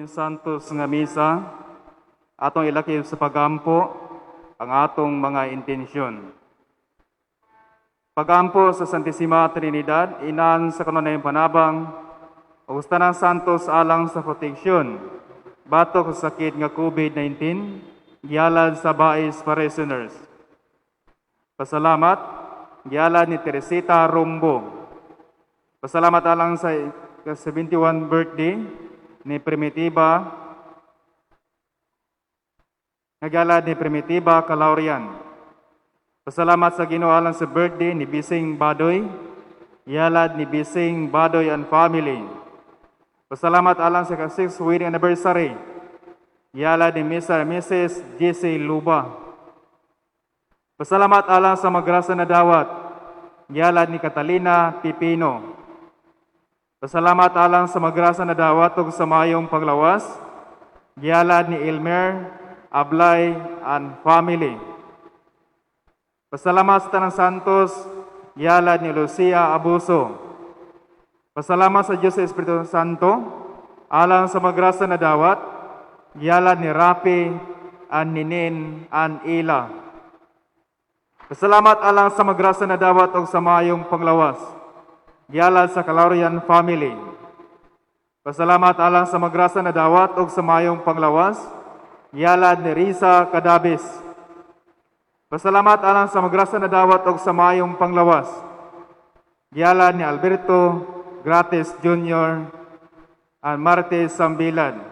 Ning Santos nga misa, atong ilakip sa pagampo ang atong mga intensyon. Pagampo sa Santissima Trinidad, Inan sa kanunayang panabang, ug sa tanang santos alang sa proteksyon, batok sa sakit nga COVID-19, gihalad sa Bais Parishioners. Pasalamat, gihalad ni Teresita Rombo. Pasalamat alang sa 71 birthday ni Primitiva, nagala ni Primitiva Calaurian. Pasalamat sa Ginoo alang sa birthday ni Bising Badoy, yalad ni Bising Badoy and family. Pasalamat alang sa ka-6th wedding anniversary, yalad ni Mr. and Mrs. J.C. Luba. Pasalamat alang sa magrasa na dawat, yalad ni Catalina Pipino. Pasalamat alang sa magrasa na dawat ug sa mayong paglawas, gihalad ni Elmer Ablay and family. Pasalamat sa Tanang Santos, gihalad ni Lucia Abuso. Pasalamat sa Diyos sa Espiritu Santo, alang sa magrasa na dawat, gihalad ni Rapi and Ninin and Ila. Pasalamat alang sa magrasa na dawat ug sa mayong panglawas, gihalad sa Calorian family. Pasalamat alang sa magrasa na dawat ug sa mayong panglawas, gihalad ni Risa Cadabis. Pasalamat alang sa magrasa na dawat ug sa mayong panglawas, gihalad ni Alberto Gratis Jr. and Martes Sambilan.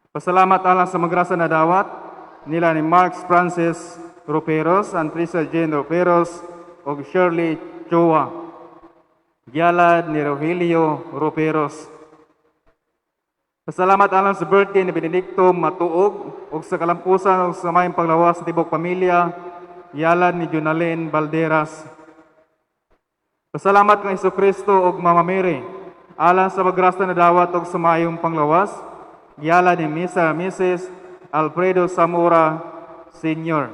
Pasalamat alang sa magrasa na dawat nila ni Marx Francis Ruperos and Trisa Jane Ruperos ug Shirley Chua. Gialad ni Rogelio Ruperos. Pasalamat alang sa birthday ni Benedicto Matuog ug sa kalampusan ug sa mayong paglawas sa tibok pamilya, gialad ni Junalyn Balderas. Pasalamat kang Kristo ug Mama Mary alang sa magrasa na dawat ug sa mayong panglawas, gihalad ni Mr. and Mrs. Alfredo Zamora Sr.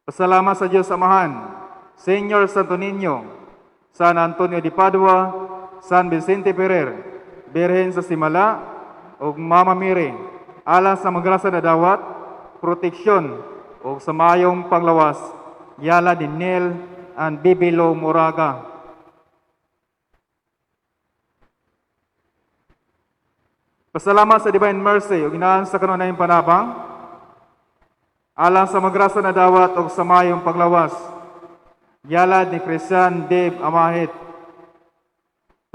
Pasalamat sa Diyos Amahan, Señor Santo Niño, San Antonio de Padua, San Vicente Ferrer, Birhen sa Simala, ug Mama Mary, alang sa magrasa na dawat, proteksyon, ug sa mayong panglawas, gihalad ni Neil and Bibilo Moraga. Pasalamat sa Divine Mercy ug inaan sa kanunayang panabang, alang sa magrasa na dawat ug sa mayong paglawas, gihalad ni Christian Dave Amahit.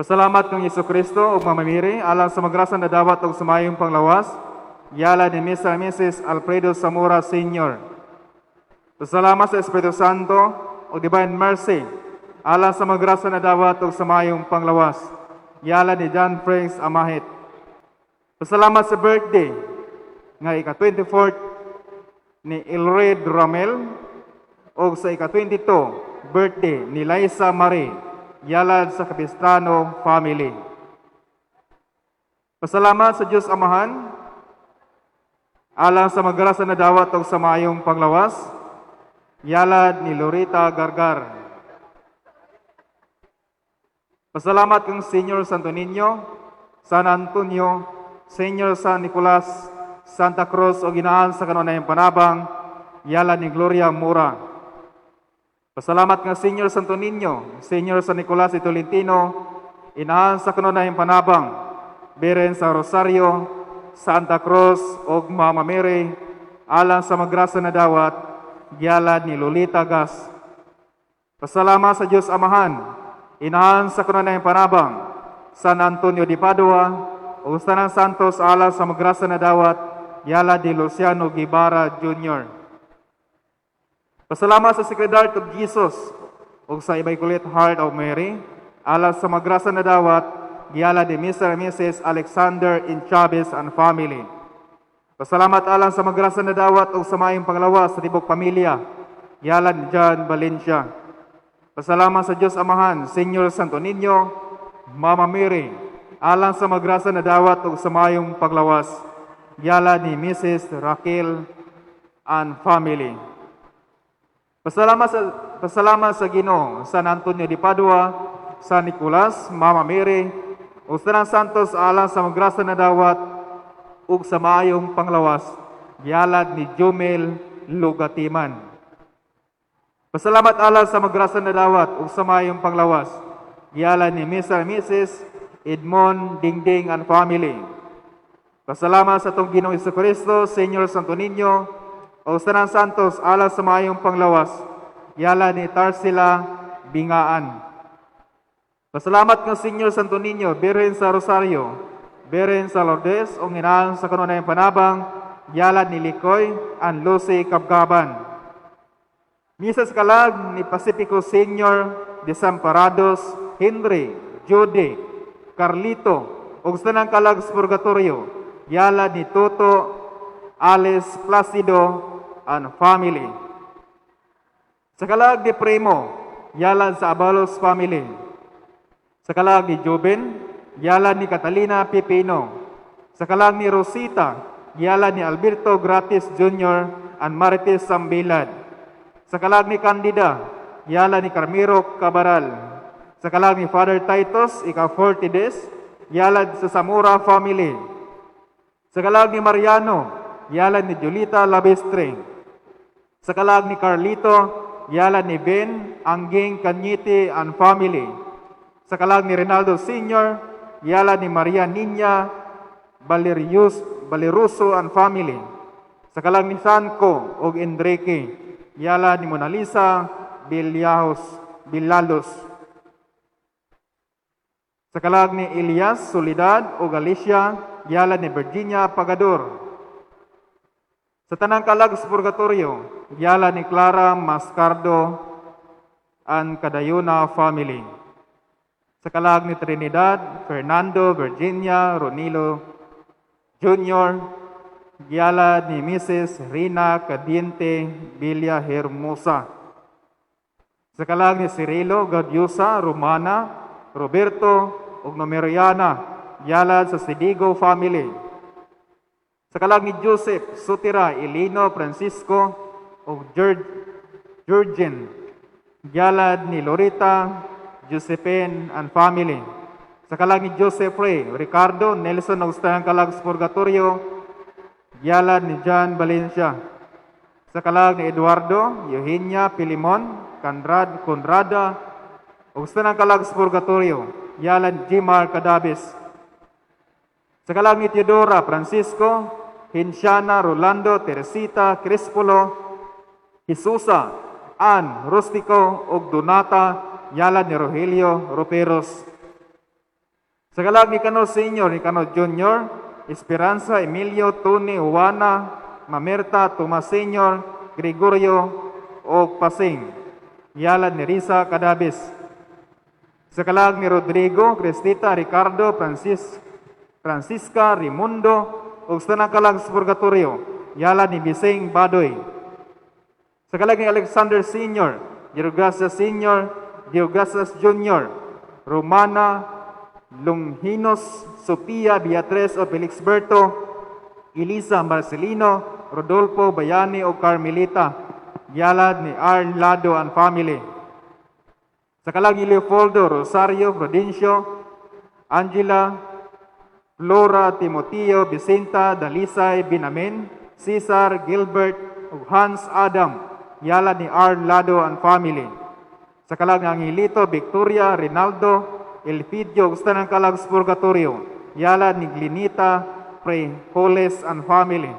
Pasalamat kang Yesu Kristo ug Mama Mary alang sa magrasa na dawat ug sa mayong panglawas, gihalad ni Mr. and Mrs. Alfredo Zamora Sr. Pasalamat sa Espiritu Santo ug Divine Mercy alang sa magrasa na dawat ug sa mayong panglawas, gihalad ni John Franks Amahit. Pasalamat sa birthday nga ika-24 ni Elred Ramel o sa ika-22 birthday ni Liza Marie, gihalad sa Capistrano family. Pasalamat sa Diyos Amahan alang sa magrasa na dawat o sa mayong panglawas, gihalad ni Lorita Gargar. Pasalamat kang Senyor Santo Niño, San Antonio, Senyor San Nicolas, Santa Cruz o ginaan sa kanunayang panabang, gihalad ni Gloria Mura. Pasalamat nga Senyor Santo Niño, Senyor San Nicolas de Tolentino, inahan sa kanunayang panabang, Birhen sa Rosario, Santa Cruz o Mama Mary, alang sa magrasa na dawat, gihalad ni Lolita Gas. Pasalamat sa Diyos Amahan, inahan sa kanunayang panabang, San Antonio de Padua, o sa Santos alang sa magrasa na dawat, gihalad ni Luciano Guevara Jr. Pasalamat sa Sacred Heart of Jesus ug sa Immaculate Heart of Mary, alang sa magrasa na dawat, gihalad ni Mr. and Mrs. Alexander in Chavez and family. Pasalamat alang sa magrasa na dawat ug sa maayong panglawas sa tibok pamilya, Gialad ni John Valencia. Pasalamat sa Diyos Amahan, Señor Santo Niño, Mama Mary, alang sa magrasa na dawat ug sa mayong paglawas. Gialad ni Mrs. Raquel and family. Pasalamat sa Ginoo, San Antonio de Padua, San Nicolas, Mama Mary, ug sa Santos alang sa magrasa na dawat ug sa maayong panglawas. Gialad ni Jumel Lugatiman. Pasalamat alang sa magrasa na dawat ug sa maayong panglawas. Gialad ni Mr. and Mrs. Edmond Dingding and family. Pasalamat sa atong Ginoong Kristo, Señor Santo Niño, ug sa tanan Santos alang sa maayong panglawas. Gialad ni Tarsila Bingaan. Pasalamat nga Señor Santo Niño, Birhen sa Rosario, Birhen sa Lourdes, ug inahan sa kanunayang panabang, gialad ni Likoy and Lucy Kabgaban. Misa sa kalag ni Pacifico Senior Desamparados, Henry, Judy, Carlito, ug sa tanang kalag sa Purgatorio, gialad ni Toto, Alice Placido, and family. Sa kalag ni Primo, gialad sa Abalos family. Sa kalag ni Juben, gialad ni Catalina Pipino. Sa kalag ni Rosita, gialad ni Alberto Gratis Jr. and Marites Sambilad. Sa kalag ni Candida, gialad ni Carmiro Cabaral. Sa kalag ni Father Titus, ika 40 days, gialad sa Zamora family. Sa kalag ni Mariano, gialad ni Julita Labestre. Sa kalag ni Carlito, gialad ni Ben Angging Kanyiti and family. Sa kalag ni Rinaldo Sr., gialad ni Maria Niña Valerius, Valeruso and family. Sa kalag ni Sanco og Enrique, gialad ni Monalisa Villajos, Villalos. Sa kalag ni Elias Soledad o Galicia, gialad ni Virginia Pagador. Sa tanang kalag sa Purgatorio, gialad ni Clara Mascardo and Cadayona family. Sa kalag ni Trinidad, Fernando, Virginia, Ronilo Jr., gialad ni Mrs. Rina Cadiente Villa Hermosa. Sa kalag ni Cirilo, Gadiosa, Romana, Roberto, ug Numeriana, gialad sa Sidigo family. Sa kalag ni Joseph, Sutira, Elino, Francisco, ug George, Georgian, gialad ni Lorita, Josephine, and family. Sa kalag ni Joseph Ray, Ricardo, Nelson, ug sa kalag sa Purgatorio, gialad ni John Valencia. Sa kalag ni Eduardo, Eugenia, Pilimon, Conrad, Conrada, ug sa kalag sa Purgatorio, gialad ni Jimar Cadabes. Sa kalag ni Teodora, Francisco, Hinsiana, Rolando, Teresita, Crispulo, Jesusa, Ann, Rustico, ug Donata, gialad ni Rogelio Roperos. Sa kalag ni Cano Senior, ni Cano Junior, Esperanza, Emilio, Tony, Juana, Mamerta, Tomas Senior, Gregorio, ug Pasing. Gialad ni Risa Cadabes. Sa kalag ni Rodrigo, Cristita, Ricardo, Francis, Francisca, Rimundo, ug sa tanang kalag sa Purgatorio, gialad ni Bising Badoy. Sa kalag ni Alexander Sr., Gerogracias Sr., Geogracias Jr., Romana, Longhinos, Sofia, Beatriz o Felixberto, Elisa Marcelino, Rodolfo Bayani o Carmelita, gialad ni R. Lado and family. Sa kalag ni Leopoldo, Rosario, Prudencio, Angela, Flora, Timoteo, Vicenta, Dalisay, Binamen, Cesar, Gilbert, ug Hans Adam, gialad ni R. Lado and family. Sa kalag ni Angelito, Victoria, Rinaldo, Elpidio, ug sa tanang kalag sa Purgatorio, gialad ni Glinita, Prejoles and family.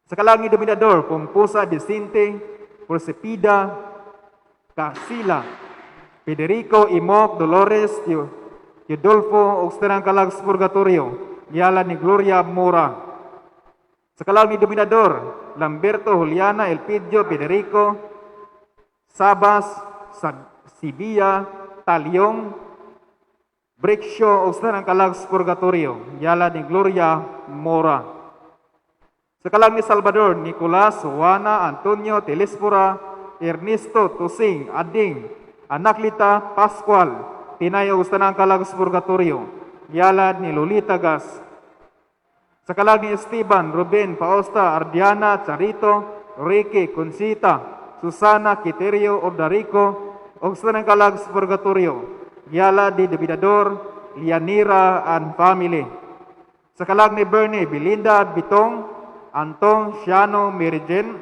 Sa kalag ni Dominador, Pomposa, Vicente, Prosepida, Casila, Federico, Imok, Dolores, Teodolfo, ug sa tanang kalag sa Purgatorio, gialad ni Gloria Mora. Sa kalag ni Dominador, Lamberto, Juliana, Elpidio, Federico, Sabas, Sibia, Talyong, Brexio, ug sa tanang kalag sa Purgatorio, gialad ni Gloria Mora. Sa kalag ni Salvador, Nicolas, Juana, Antonio, Telespora, Ernesto, Tusing, Ading, Anaklita, Pascual, Tinay ug sa tanang kalag sa purgatorio, gialad ni Lolita Gas. Sa kalag ni Esteban, Ruben, Fausta, Ardiana, Charito, Ricky, Concita, Susana, Quiterio, Ordarico, ug sa tanang kalag sa purgatorio, gialad ni Davidador, Lianira, and family. Sa kalag ni Bernie, Belinda, Bitong, Anton, Siano, Mary Jane,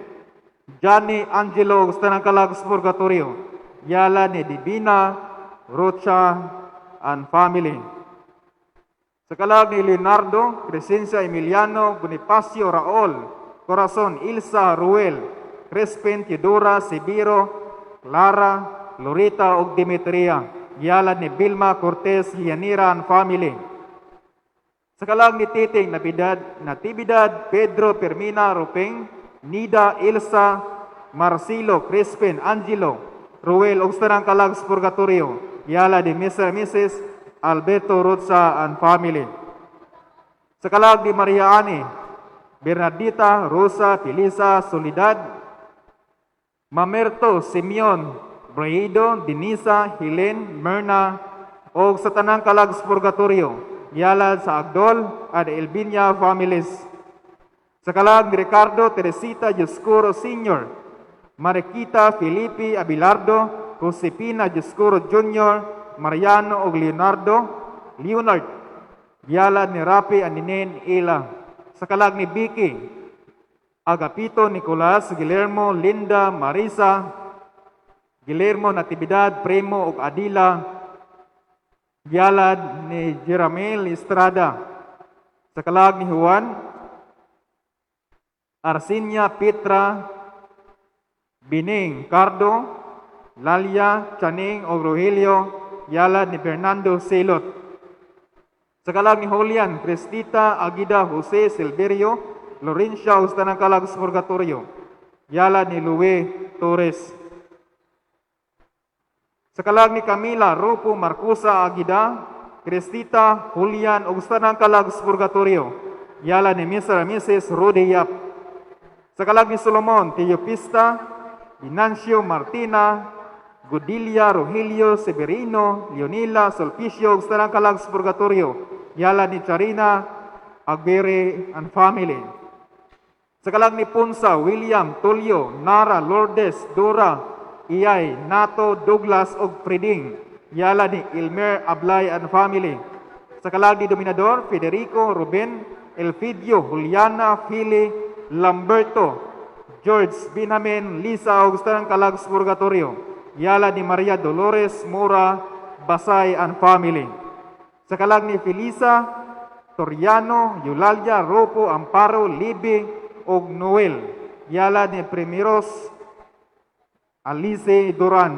Johnny, Angelo, ug sa tanang kalag sa purgatorio, gialad ni Divina, Rocha, and family. Sa kalag ni Leonardo, Crescencia, Emiliano, Bonifacio, Raul, Corazon, Ilsa, Ruel, Crispin, Teodora, Sibiro, Clara, Lorita ug Demetria. Gialad ni Vilma Cortez, Lianira and family. Sa kalag ni Titing, Nabidad, Natividad, Pedro, Permina, Rupeng, Nida, Ilsa, Marcelo, Crispin, Angelo, Ruel, ug sa tanang kalag sa purgatorio. Gialad ni Mr. and Mrs. Alberto Rocha and family. Sa kalag ni Maria Ani, Bernardita, Rosa, Felisa, Soledad, Mamerto, Simeon, Braido, Denisa, Helen, Myrna, o sa tanang kalag sa purgatorio, gialad sa Agdol at Elbinia families. Sa kalag ni Ricardo, Teresita, Dioscuro Sr., Mariquita, Felipe, Abelardo, Josepina, Dioscuro Jr., Mariano og Leonardo, Leonard, gialad ni Rapi Aninen Ila. Sa kalag ni Vicky, Agapito, Nicolas, Guillermo, Linda, Marisa, Guillermo, Natividad, Primo ug Adila, gialad ni Jeramel Estrada. Sa kalag ni Juan, Arsenia, Petra, Bining, Cardo, Lalia, Chaning ug Rogelio, gialad ni Fernando Silot. Sa kalag ni Julian, Cristita, Agida, Jose, Silverio, Lorencia ug sa tanang kalag sa purgatorio, gialad ni Luis Torres. Sa kalag ni Camila, Rupo, Marcusa, Agida, Cristita, Julian ug sa tanang kalag sa purgatorio, gialad ni Mr. and Mrs. Rudy Yap. Sa kalag ni Solomon, Teopista, Venancio, Martina, Gudilia, Rogelio, Severino, Leonila, Sulpicio, ug sa tanang kalag sa purgatorio, gialad ni Charina, Aguirre and family. Sa kalag ni Punsa, William, Tulio, Nara, Lourdes, Dora, Iyay, Nato, Douglas, ug Freding, gialad ni Ilmer Ablay and family. Sa kalag ni Dominador, Federico, Ruben, Elfidio, Juliana, Fili, Lamberto, George, Benjamin, Lisa, ug sa tanang kalag sa purgatorio, gialad ni Maria Dolores, Mora, Basay and family. Sa kalag ni Felisa, Toriano, Eulalia, Ropo, Amparo, Libi, ug Noel, gialad ni Primiros, Alice Duran.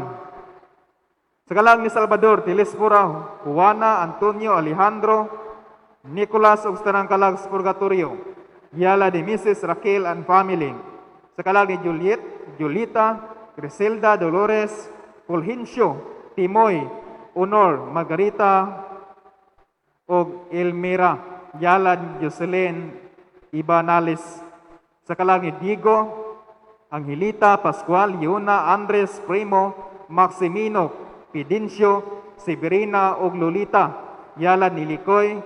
Sa kalag ni Salvador, Telesfora, Juana, Antonio, Alejandro, Nicolas ug sa tanang kalag sa purgatorio, gialad ni Mrs. Raquel and family. Sa kalag ni Juliet, Julita, Griselda, Dolores, Fulgencio, Timoy, Honor, Margarita, ug Elmira, gialad ni Jocelyn Ibanales. Sa kalag ni Diego, Angelita, Pascual, Yuna, Andres, Primo, Maximino, Pidencio, Severina ug Lolita, gialad ni Likoy,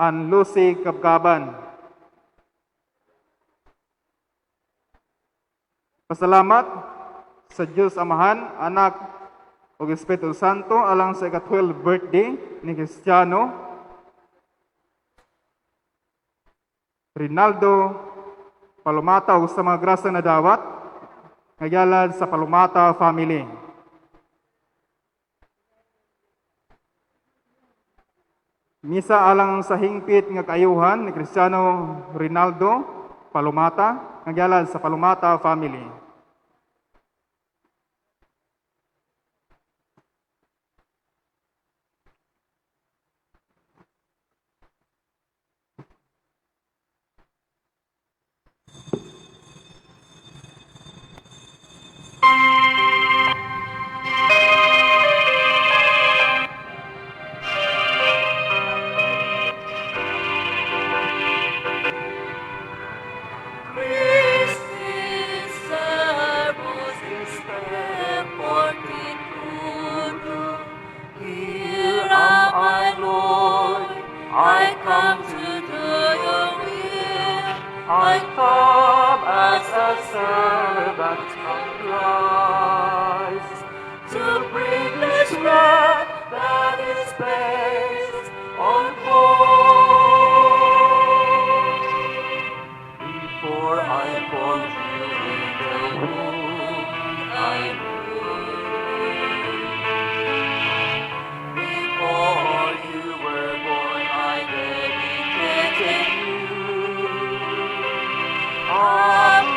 and Lucy Kabkaban. Pasalamat sa Diyos Amahan, Anak, ug Espiritu Santo alang sa ika-12 birthday ni Cristiano Rinaldo Palomata ug sa mga grasa na dawat nga gialad sa Palomata family. Misa alang sa hingpit nga kaayuhan ni Cristiano Rinaldo Palomata nga gialad sa Palomata family. Christi. Fortitudo. Here am I, Lord, I come to do your will. I come as a servant of Christ to bring this bread that is placed on hold. Before I formed you in the womb, I knew you. Before you were born, I dedicated you. A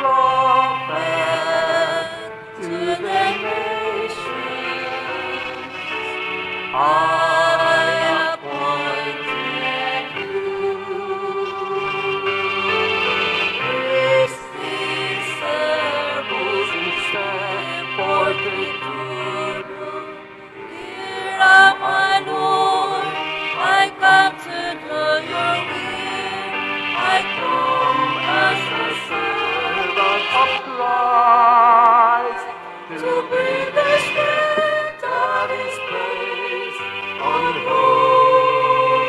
prophet to the nations. I appointed you. Christi servus fortitudo. Here am I, Lord, I come to do your will. I come as a Servant of Christ to bring the strength that is placed on hold.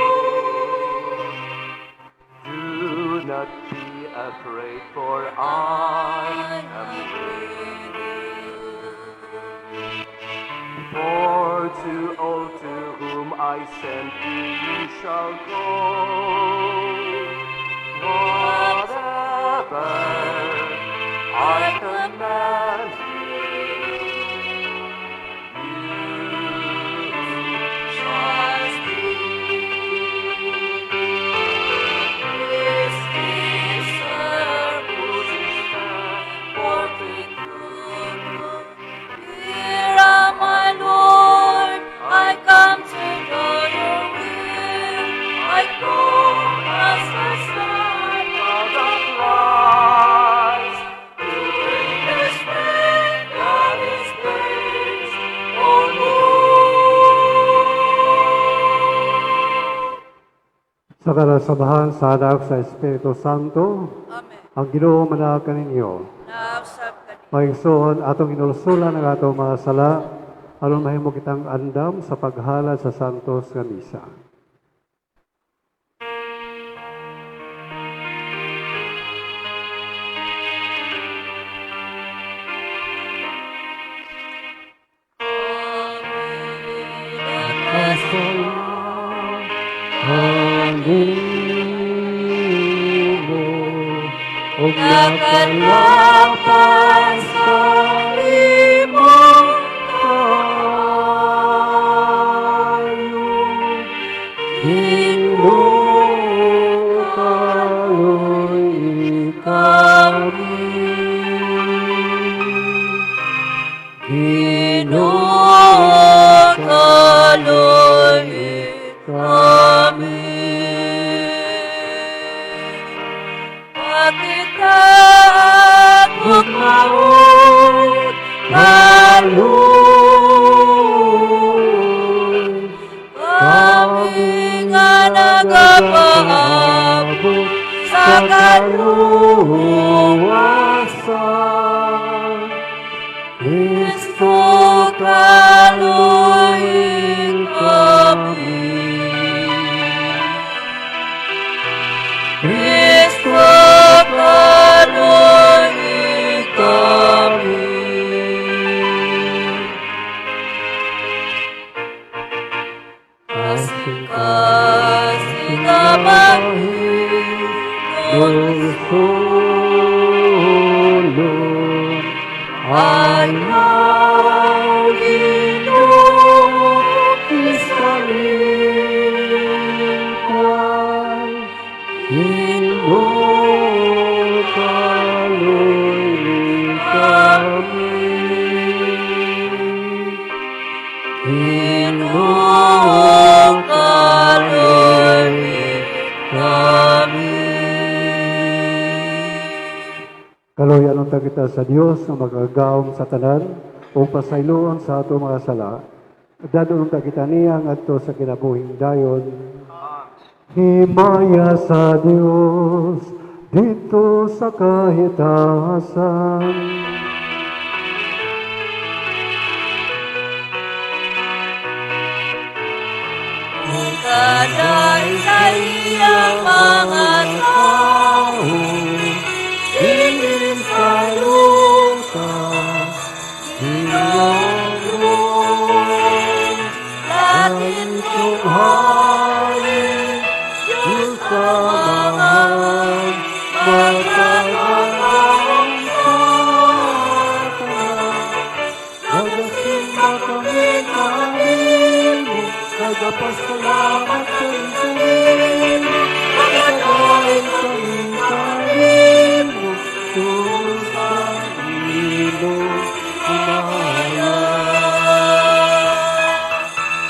Do not be afraid, for I am with you. For to all to whom I send you, you shall go. Whatever I command you, you Shall speak. Christi servus fortitudo. Here am I, Lord, I come to do your will. I come as a servant of Christ to bring the strength that is placed on hold. Sa ngalan sa Amahan, sa Anak, sa Espiritu Santo, Amen. Ang Ginoo manaag kaninyo. Nausab kani. Mga igsoon, atong hinulsulan ang atong mga sala, aron mahimo kitang andam sa paghalad sa Santos nga Misa. Kanimo ug Nakalapas sa imong kaayo. Ginoo, kaluy-i kami. Ginoo, kaluy-i kami. Pakita ang gugmaon, Kaluy kami nga nagapaabot sa kaluwasan. Kristo, kaluy-i kami. Kristo, kaluy-i kami. Kasing-kasing Dulsulon Ayaw Ginoo isalikway. Ginoo, kaluy-i kami. Ginoo, kaluy-i kami. Kaluoyan unta kita sa Dios nga makagagahom sa tanan ug pasayloon sa ato mga sala. Dad-on unta kita niya ngadto sa kinabuhing dayon. Himaya sa Dios didto sa kahitasan. Nagadaig sa iyang mga tao Dinhi sa yuta, Ginoong Diyos, langit Langit hari, Diyos Diyos Amahan, magkagawang sa tanan. Nagasimba kami kanimo, nagapasalamat kami kanimo, nagadaig kami kanimo, tungod sa imong himaya.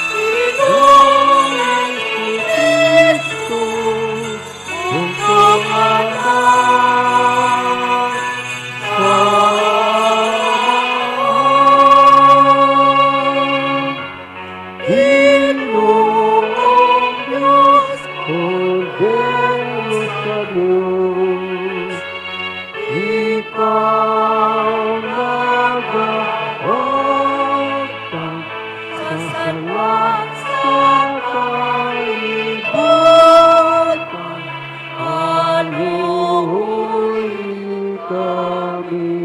Ginoong Kristo, buntong Anak sa Amahan. Ginoong Diyos, Kordero sa Diyos, ikaw nagaotang sa sala sa kalibutan, aluoy kami.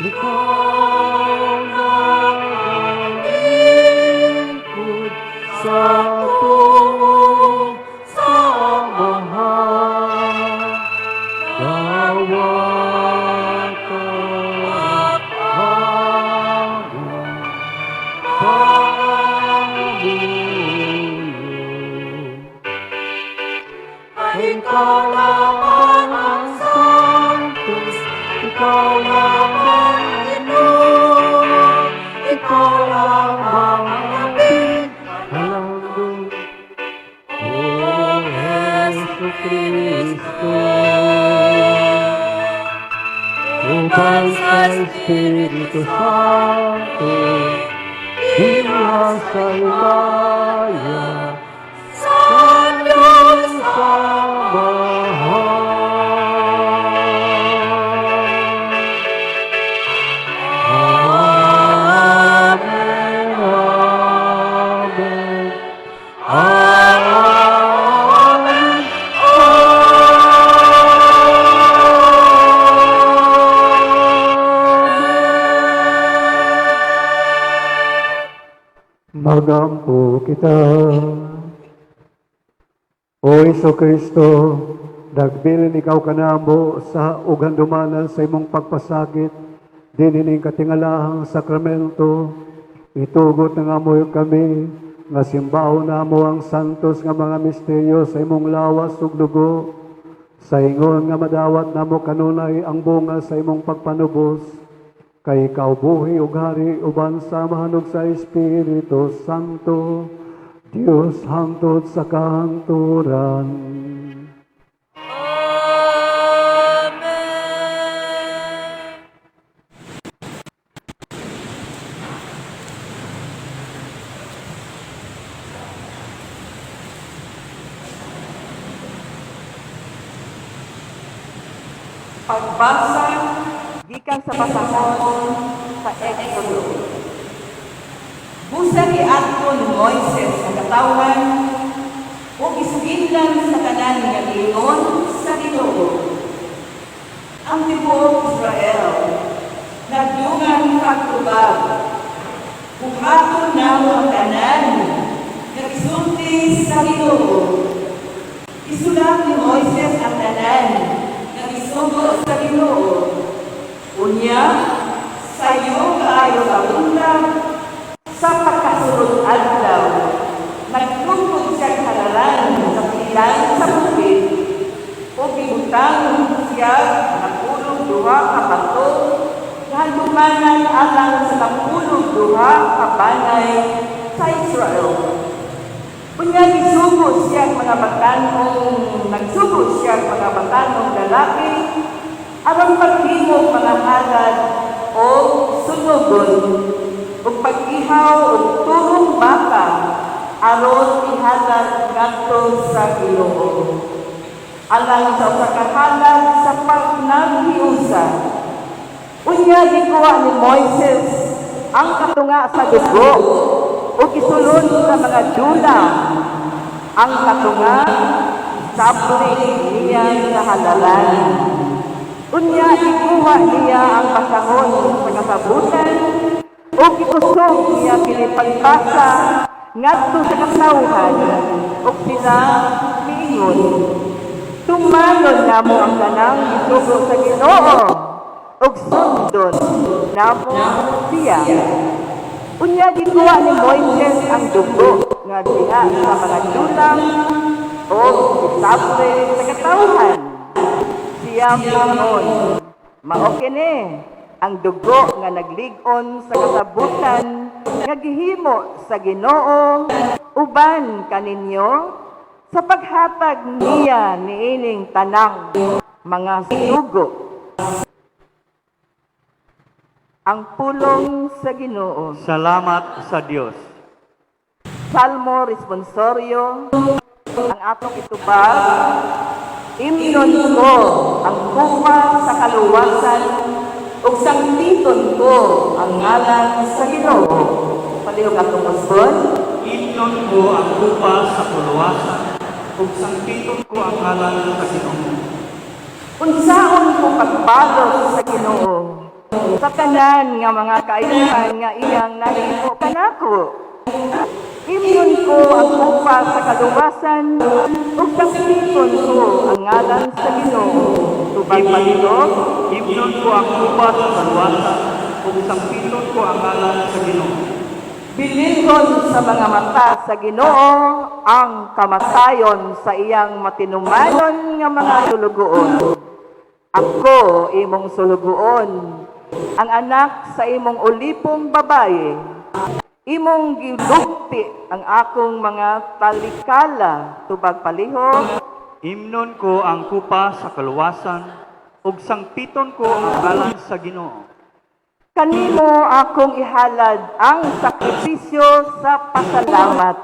Ikaw nagalingkod sa tuong sa Amahan, dawata among pangamuyo. Ikaw lamang ang Santos, ikaw lamang Ginoo, ikaw lamang ang labing halangdon, O Hesu Kristo. Uban sa Espiritu Santo, dinha sa himaya, Sa Diyos sa Amahan. Amen, Amen, Amen, Amen. Magampo kita. O Hesu Kristo, nagbilin ikaw kanamo sa ug handumanan sa imong pagpasakit, dinhining katingalahang sakramento, itugot nga amoy kami, nga simbaon namo ang santos nga mga misteryo sa imong lawas ug dugo, sa ingon nga madawat namo kanunay ang bunga sa imong pagpanubos, kay ikaw buhi ug hari uban sa Amahan ug sa Espiritu Santo, Dios hangtod sa kahangturan. Amen. Pagbasa gikan sa basahon sa Exodo. Busa giadto ni Moises sa katawhan ug isugilan sa tanan nga giingon sa Ginoo. Ang tibuok Israel nagdungan pagtubag. Buhaton namo ang tanan nga gisulti sa Ginoo. Isulat ni Moises ang tanan nga gisugo sa Ginoo. Unya, sayo kaayo sa buntag, sa pagkasulod adlaw, nagtungkod siya halaran sa pilan sa bukid, ug gibutang siya 12 ka bato, nga alang sa 12 ka banay sa Israel. Unya gisugo siya mga batan-ong, nagsugo siya mga batan-ong lalaki aron paghimo mga halad o sunugon ug pag-ihaw og turong baka aron ihalad ngadto sa Ginoo. Alang sa usa ka halad sa pagnaghiusa. Unya gikuha ni Moises ang katunga sa dugo. ug isulod sa mga dulang. Ang katunga isablik niya sa halaran. Unya ikuha niya ang basahon sa kasabutan ug ikusog niya kini pagbasa ngadto sa katawhan ug sila miingon, "Tumanon namo ang tanang gisugo sa Ginoo ug sundon namo siya." Unya gikuha ni Moises ang dugo nga diha sa mga dulang ug isablik sa katawhan. Siya miingon, "Mao kini ang dugo nga naglig-on sa kasabutan nga gihimo sa Ginoo uban kaninyo sa paghatag niya niining tanang mga sugo." Ang pulong sa Ginoo. Salamat sa Dios. Salmo responsorio ang atong itubag. Imnon ko ang kupa sa kaluwasan ug sangpiton ko ang ngalan sa Ginoo. Palihog atong usbon. Imnon ko ang kupa sa kaluwasan ug sangpiton ko ang ngalan sa Ginoo. Unsaon ko pagbalos sa Ginoo sa tanan nga mga kaayuhan nga iyang nahimo kanako? Imnon ko ang kupa sa kaluwasan ug sangpiton ko ang ngalan sa Ginoo. Tubag palihog. Imnon ko ang kupa sa kaluwasan ug sangpiton ko ang ngalan sa Ginoo. Bilingon sa mga mata sa Ginoo ang kamatayon sa iyang matinumanon nga mga sulugoon. Ako imong sulugoon, ang anak sa imong ulipong babaye. Imong gilugti ang akong mga talikala. Tubag palihog. Imnon ko ang kupa sa kaluwasan ug sangpiton ko ang ngalan sa Ginoo. Kanimo akong ihalad ang sakripisyo sa pasalamat.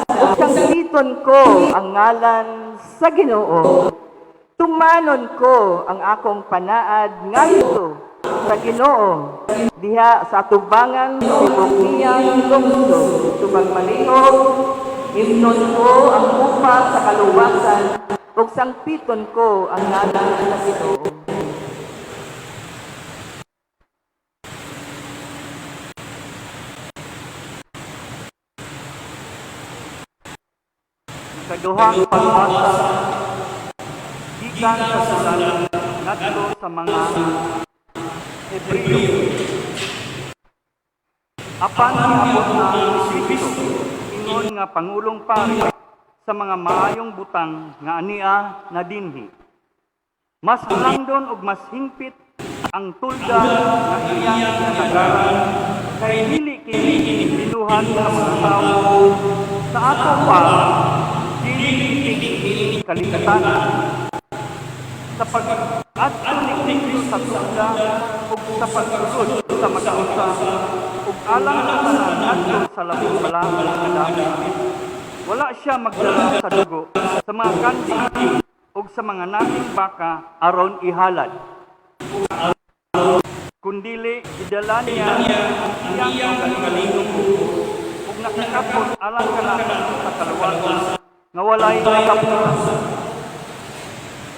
Ug sangpiton ko ang ngalan sa Ginoo. Tumanon ko ang akong panaad ngadto sa Ginoo diha sa atubangan tibok niyang lungsod. Tubag palihog. Imnon ko ang kupa sa kaluwasan ug sangpiton ko ang ngalan sa Ginoo. Ikaduhang pagbasa gikan sa sulat ngadto sa mga Hebreo. Apan niabot na si Kristo ingon nga pangulong pari sa mga maayong butang nga ania na dinhi. Mas langdon ug mas hingpit ang tulda nga iyang ginagaran kay dili kini binuhat sa mga tawo. Sa ato pa dili kini kalimtan. Sa pag-adto ni Kristo sa tulda ug sa pagsulod sa mag-usa ug alang sa tanan ngadto sa labing balaan nga dapit, wala siya magdala sa dugo sa mga kanding ug sa mga nating baka aron ihalad, kundili gidala niya ang iyang kaugalingong dugo ug nakakapot alang kanako sa kaluwasan nga walay katapusan.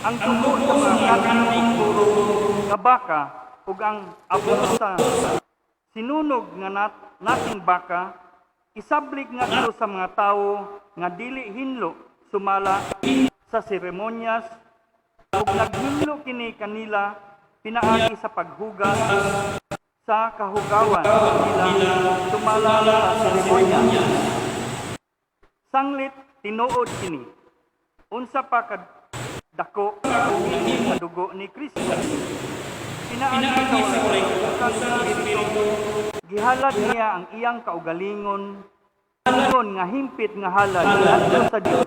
Ang dugo sa mga kanding puro nga baka ug ang abo sa sinunog nga nating baka isablig ngadto sa mga tawo nga dili hinlo sumala sa seremonyas, ug naghinlo kini kanila pinaagi sa paghugas sa kahugawan nila sumala sa seremonya. Sanglit tinuod kini, unsa pa kad dako sa dugo ni Kristo? Pinaagi sa walay katapusan sa Espiritu, gihalad niya ang iyang kaugalingon ingon nga himpit nga halad ngadto sa Dios.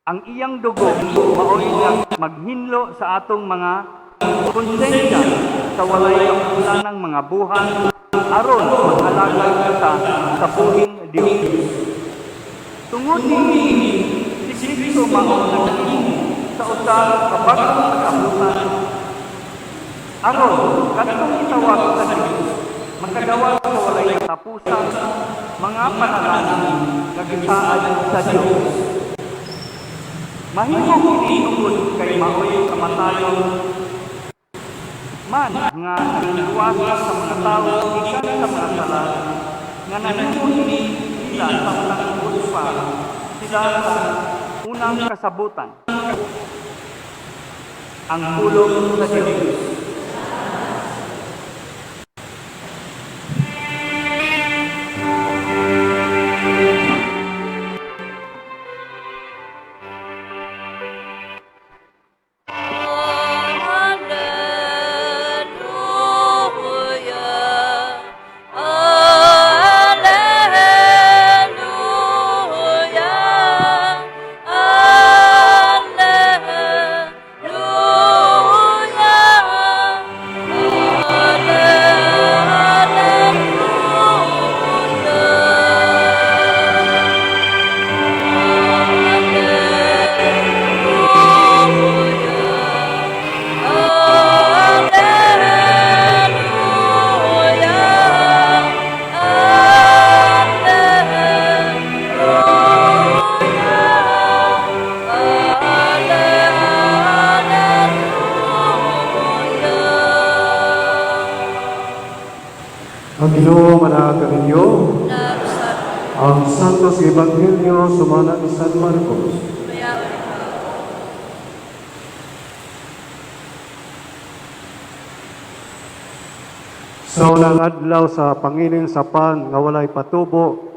Ang iyang dugo maoy maghinlo sa atong mga konsensya sa walay kapulanang mga buhat aron mag-alagad kita sa buhing Dios. Tungod niini, si Kristo mao naghimo sa usa ka bag-ong katapusan aron kadtong gitawag sa Dios makadawat sa walay katapusan. katapusan mga panalangin nga gisaad sa Dios. Mahimo kini tungod kay maoy kamatayon man nga nagluwas sa mga tawo gikan sa mga sala nga nahimo nila samtang ubos pa sila sa unang kasabutan. Ang pulong sa Dios. Alleluia. Alleluia. Alleluia. Ang Ginoo manaag kaninyo. Ang Santos Ebanghelyo sumala ni San Marcos. Sa unang adlaw sa pangilin sa pan nga walay patubo,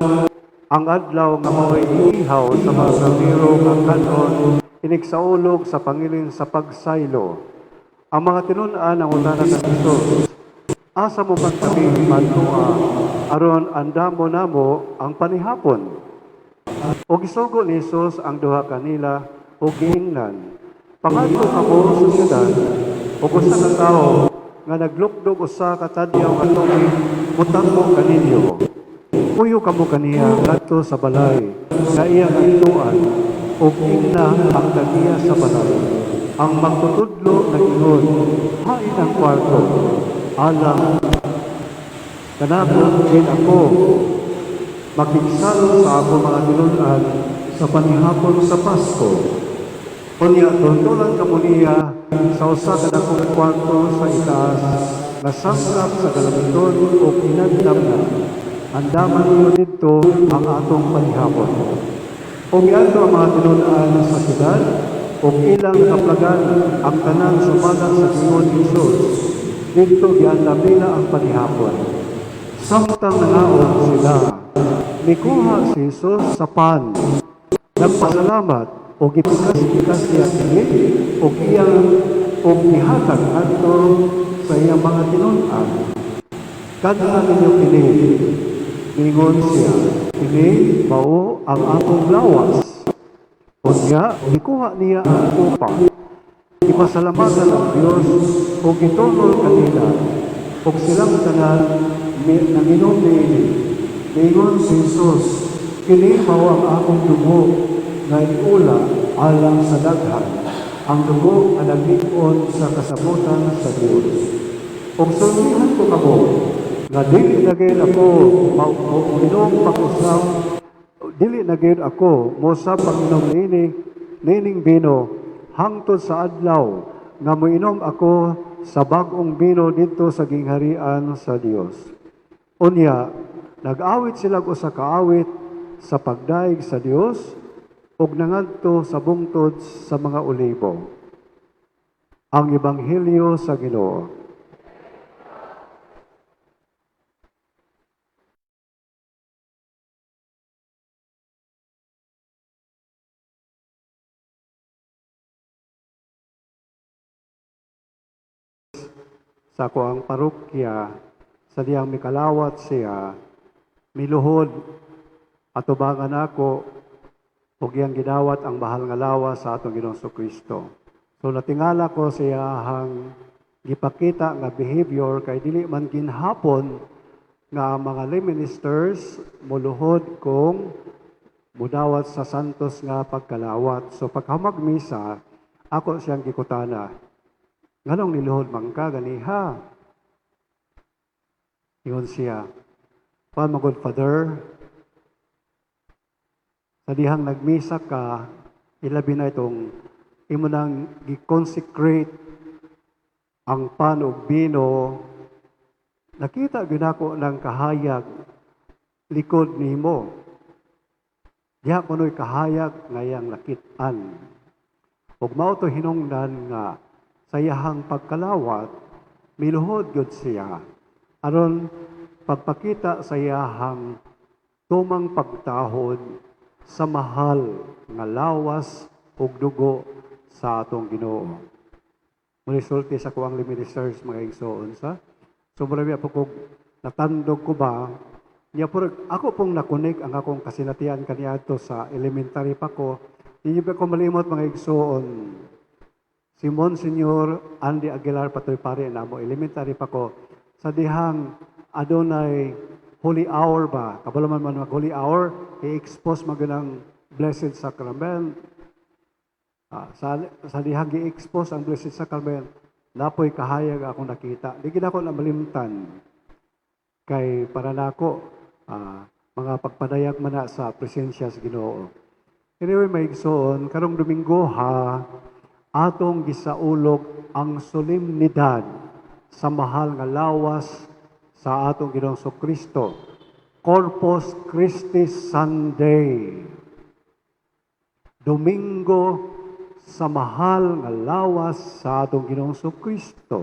ang adlaw nga mao'y ihaw sa mga kaldero nga kanon, inigsaulog sa pangilin sa pagsaylo. Ang mga tinun-an ang utana kan Jesus, "Asa mo man kami madtoa aron andamo namo ang panihapon?" O gisugo ni Jesus ang duha kanila o giingnan, "Pangadto kamo sa syudad, ug usa ka tawo nga naglukdog usa ka tadyaw nga tubig motambok kaninyo. Puyo kamo kaniya ngadto sa balay nga iyang adtuan ug ingna ang tag-iya sa balay, 'Ang magtutudlo nag-ingon, hain ang kwarto alang kanako diin ako makigsalo sa ako mga tinun-an sa panihapon sa Pasko.' Unya tultulan kamo niya sa usa ka dakong kwarto sa itaas nga sangkap sa galamiton ug inandam na. Andama ninyo didto ang atong panihapon." Ug miadto ang mga tinun-an sa syudad ug ilang nakaplagan ang tanan sumala sa giingon ni Jesus. Didto giandam nila ang panihapon. Samtang nangaon sila, nikuha si Jesus sa pan, nagpasalamat o gipikas-pikas niya kini o iyang o gihatag ngadto sa iyang mga tinun-an. "Kan-a ninyo kini," ningon siya, "kini mao ang akong lawas." Unya, gikuha niya ang kopa. Ipasalamatan ang Dios ug gitunol kanila, ug silang tanan nanginom niini. Ningon si Jesus, "Kini mao ang akong dugo nga iula alang sa daghan, ang dugo nga naglig-on sa kasabutan sa Dios. Ug sultihan ko kamo nga dili na gayud ako moinom pag-usab, dili na gayud ako mosab pag-inom niining bino hangtod sa adlaw nga moinom ako sa bag-ong bino didto sa gingharian sa Dios." Unya, nag-awit sila og usa ka awit sa pagdayeg sa Dios ug nangadto sa bungtod sa mga Olibo. Ang Ebanghelyo sa Ginoo. Sa akoang parokya, sa diyang mikalawat siya, miluhod atubangan ako ug iyang gidawat ang mahal nga lawas sa atong Ginoong Kristo. So natingala ko siya hang gipakita nga behavior kay dili man ginhapon nga ang mga lay ministers muluhod kung mudawat sa santos nga pagkalawat. So paghamag misa, ako siyang gikutana, "Nganong niluhod man ka ganiha?" Ingon siya, Kuan man gud, Father, sa dihang nagmisa ka, ilabi na itong imo nang gi-consecrate ang pan ug bino, nakita gyud nako ng kahayag likod nimo. Diha kuno'y kahayag ngayang nakit-an. Ug mao to hinungdan nga sa iyahang pagkalawat, miluhod gyud siya aron pagpakita sa iyahang tumang pagtahod sa mahal nga lawas ug dugo sa atong Ginoo. Muli sulti sa kuang ministers, mga igsoon, sa. So mura biya po kog natandog ko ba niya, pero ako pong nakunik ang akong kasinatian kaniadto sa elementary pa ko. Hindi ba ko malimot, mga igsoon? Si Monsignor Andy Aguilar patoy pare namo, elementary pa ko. Sa dihang adunay Holy Hour ba? Kabalo man man mag Holy Hour, i-expose man gyud ang Blessed Sacrament. Sa dihang gi-expose ang Blessed Sacrament, napoy kahayag akong nakita. Di gid ako na malimtan. Kay para nako mga pagpadayag man na sa presensya sa Ginoo. Anyway, mga igsoon, karong Domingo ha, atong gisaulog ang solemnidad sa mahal nga lawas sa atong Ginoong Kristo. Corpus Christi Sunday. Domingo sa mahal nga lawas sa atong Ginoong Kristo.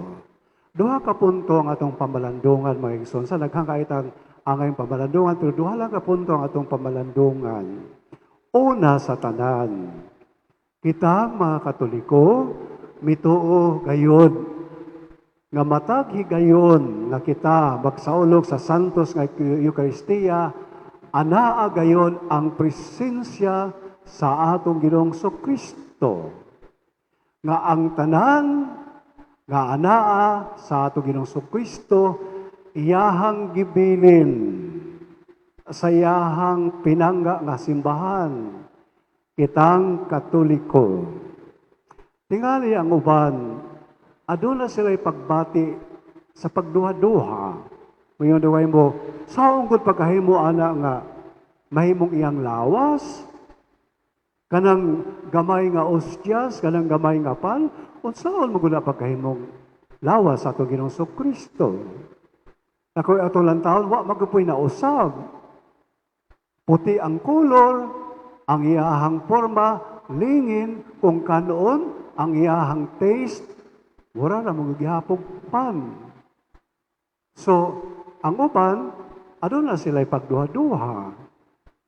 Duha ka punto ang atong pamalandungan, mga igsoon. Sa daghang kaitang angayng pamalandungan, pero duha lang ka punto ang atong pamalandungan. Una sa tanan, kita mga Katoliko, mituo gayod nga matag higayon nga kita magsaulog sa Santos nga Eucharistia, anaa gayon ang presensya sa atong Ginoong Kristo. Nga ang tanan nga anaa sa atong Ginoong Kristo, iyahang gibilin sa iyahang pinangga nga simbahan, kitang Katoliko. Tingali ang uban, aduna sila pagbati sa pagduha-duha. Mayon duway mo, saong gud pagkahimo ana nga mahimong iyang lawas, kanang gamay nga ostyas, kanang gamay nga pan, unsaon mo gud na pagkahimong lawas sa atong Ginoong Kristo? Ako atong lantawon, wa magupoy na usab. Puti ang kolor, ang iyahang forma, lingin, kung kanoon, ang iyahang taste, mura na mga gihapog pan. So, ang uban, aduna sila pagduha-duha.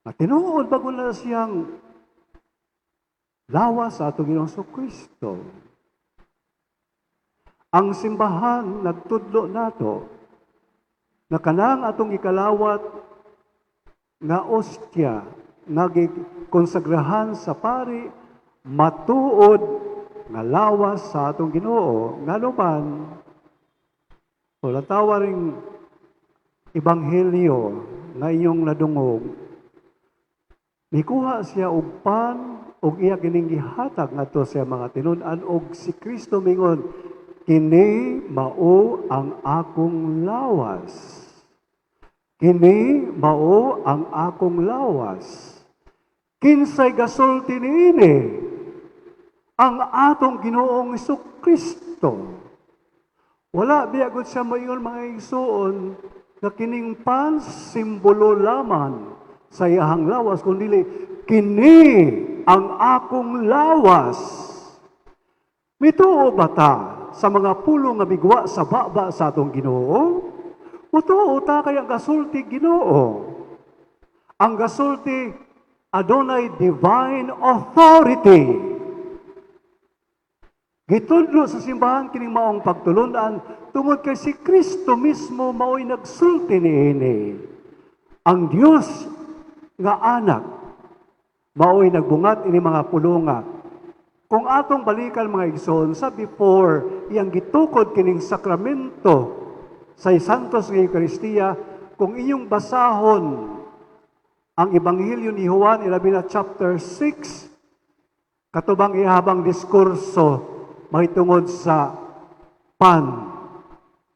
Na tinuod bago na siyang lawas sa atong Ginoong Kristo. Ang simbahan nagtudlo nato na kanang atong ikalawat nga ostya nga gikonsagrahan sa pari, matuod nga lawas sa atong Ginoo. Ngano man wala tawa ring ebanghelyo nga inyong nadungog, mikuha siya og pan og iya kining gihatag ngadto sa mga tinun-an, og si Kristo mingon, "Kini mao ang akong lawas. Kini mao ang akong lawas." Kinsay gasulti niini? Ang atong Ginoong Kristo. Wala biya gud siya moingon, mga igsoon, nga kining pan simbolo lamang sa iyahang lawas, kundi "Kini ang akong lawas." Mituo ba ta sa mga pulong nga migwa sa baba sa atong Ginoo? Mutuo ta kay ang gasulti Ginoo. Ang gasulti adunay divine authority. Gitudlo sa simbahan kining maong pagtulunan tungod kay si Kristo mismo mao'y nagsulti niini. Ang Dios nga anak mao'y nagbungat ini mga pulonga. Kung atong balikan, mga igsoon, sa before iyang gitukod kining sakramento sa Santos nga Eucharistia, kung inyong basahon ang Ebanghelyo ni Juan, ilabi na chapter 6, katubang ihabang diskurso mahitungod sa pan.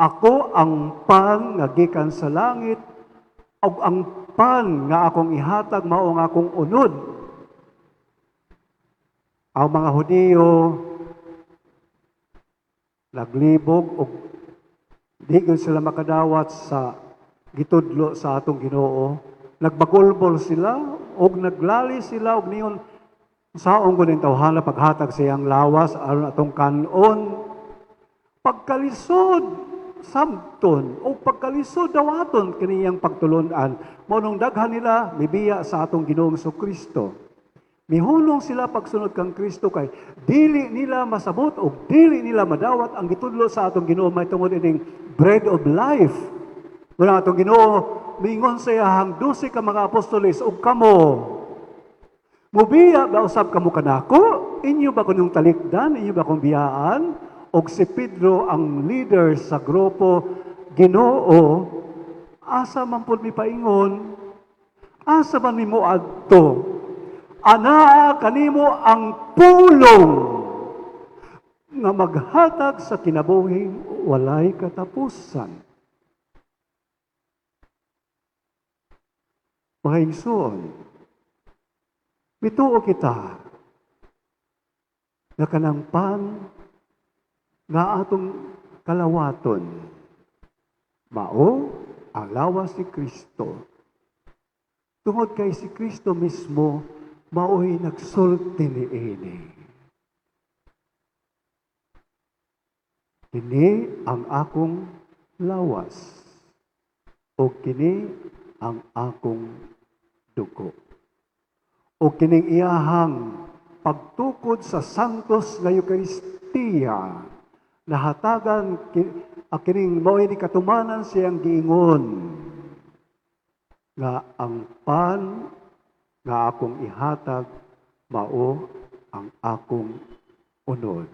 "Ako ang pan nga gikan sa langit." Ug ang pan nga akong ihatag mao ang akong unod. Ang mga Hudiyo naglibog og di gyud sila makadawat sa gitudlo sa atong Ginoo. Nagbagulbol sila og naglali sila og niingon, "Unsaon gud ning tawhana paghatag sa iyang lawas aron atong kanon? Pagkalisod samton o pagkalisod dawaton kaniyang pagtulon-an." Mao nung daghan nila mibiya sa atong Ginoong Kristo. Mihunong sila pagsunod kang Kristo kay dili nila masabot o dili nila madawat ang gitudlo sa atong Ginoo mahitungod ining bread of life. Wala atong Ginoo miingon sa iyahang 12 ka mga apostoles, "Ug kamo, mubiya ba usab kamo kanako? Inyo ba kunyong talikdan? Inyo ba kong biyaan?" Og si Pedro, ang leader sa grupo, "Ginoo, asa man pud mi paingon? Asa man mi moadto? Anaa kanimo ang pulong nga maghatag sa kinabuhing walay katapusan." Mga igsoon, mituo kita nga kanang pan nga atong kalawaton mao ang lawas ni Kristo. Tungod kay si Kristo mismo mao'y nagsulti niini. "Kini ang akong lawas o kini ang akong dugo." O kining iyahang pagtukod sa Santos nga Eukaristiya, nahatagan kining mao'y ni katumanan siyang giingon nga ang pan nga akong ihatag mao ang akong unod.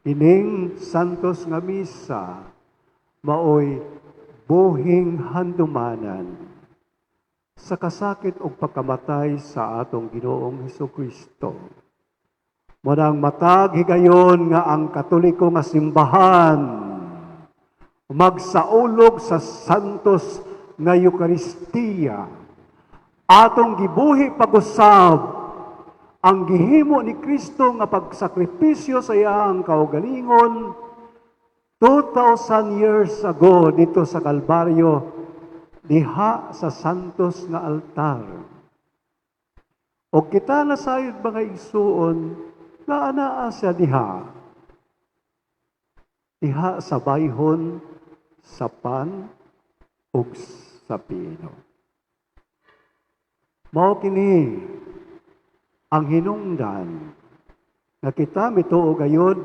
Kining Santos nga Misa maoy buhing handumanan sa kasakit og pagkamatay sa atong Ginoong Hesukristo. Munang matag higayon nga ang Katoliko nga simbahan magsaulog sa Santos nga Eukaristiya, atong gibuhi pag-usab ang gihimo ni Kristo nga pagsakripisyo sa iyang kaugalingon 2,000 years ago dito sa Kalbaryo, diha sa Santos nga altar. O kita na sayod, mga igsuon, nga anaa siya diha. Diha sa bayhon, sa pan, ug sa pino. Mao kini ang hinungdan nga kita mituo gayod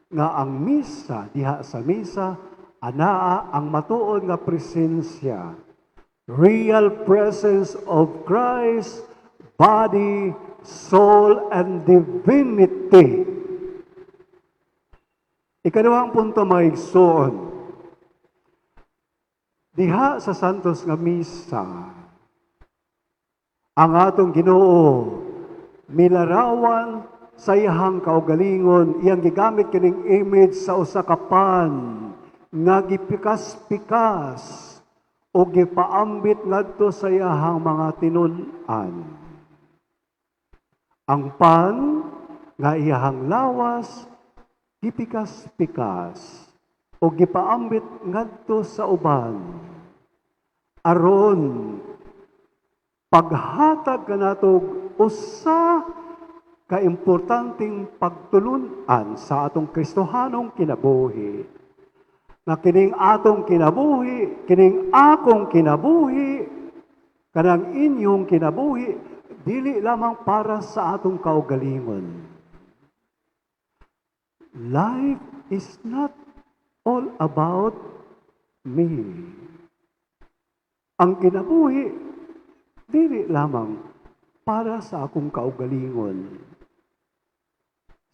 nga ang misa, diha sa misa, anaa ang matuod nga presensya, real presence of Christ, body, soul, and divinity. Ikaduhang punto, mga igsoon, diha sa Santos nga Misa, ang atong Ginoo milarawan sa iyang kaugalingon, iyang gigamit kining image sa usa ka pan nga gipikas-pikas o gipaambit ngadto sa iyahang mga tinun-an. Ang pan nga iyahang lawas gipikas-pikas o gipaambit ngadto sa uban aron paghatag kanato usa ka importanteng pagtulun-an sa atong Kristohanong kinabuhi. Na kining atong kinabuhi, kining akong kinabuhi, kanang inyong kinabuhi, dili lamang para sa atong kaugalingon. Life is not all about me. Ang kinabuhi, dili lamang para sa akong kaugalingon,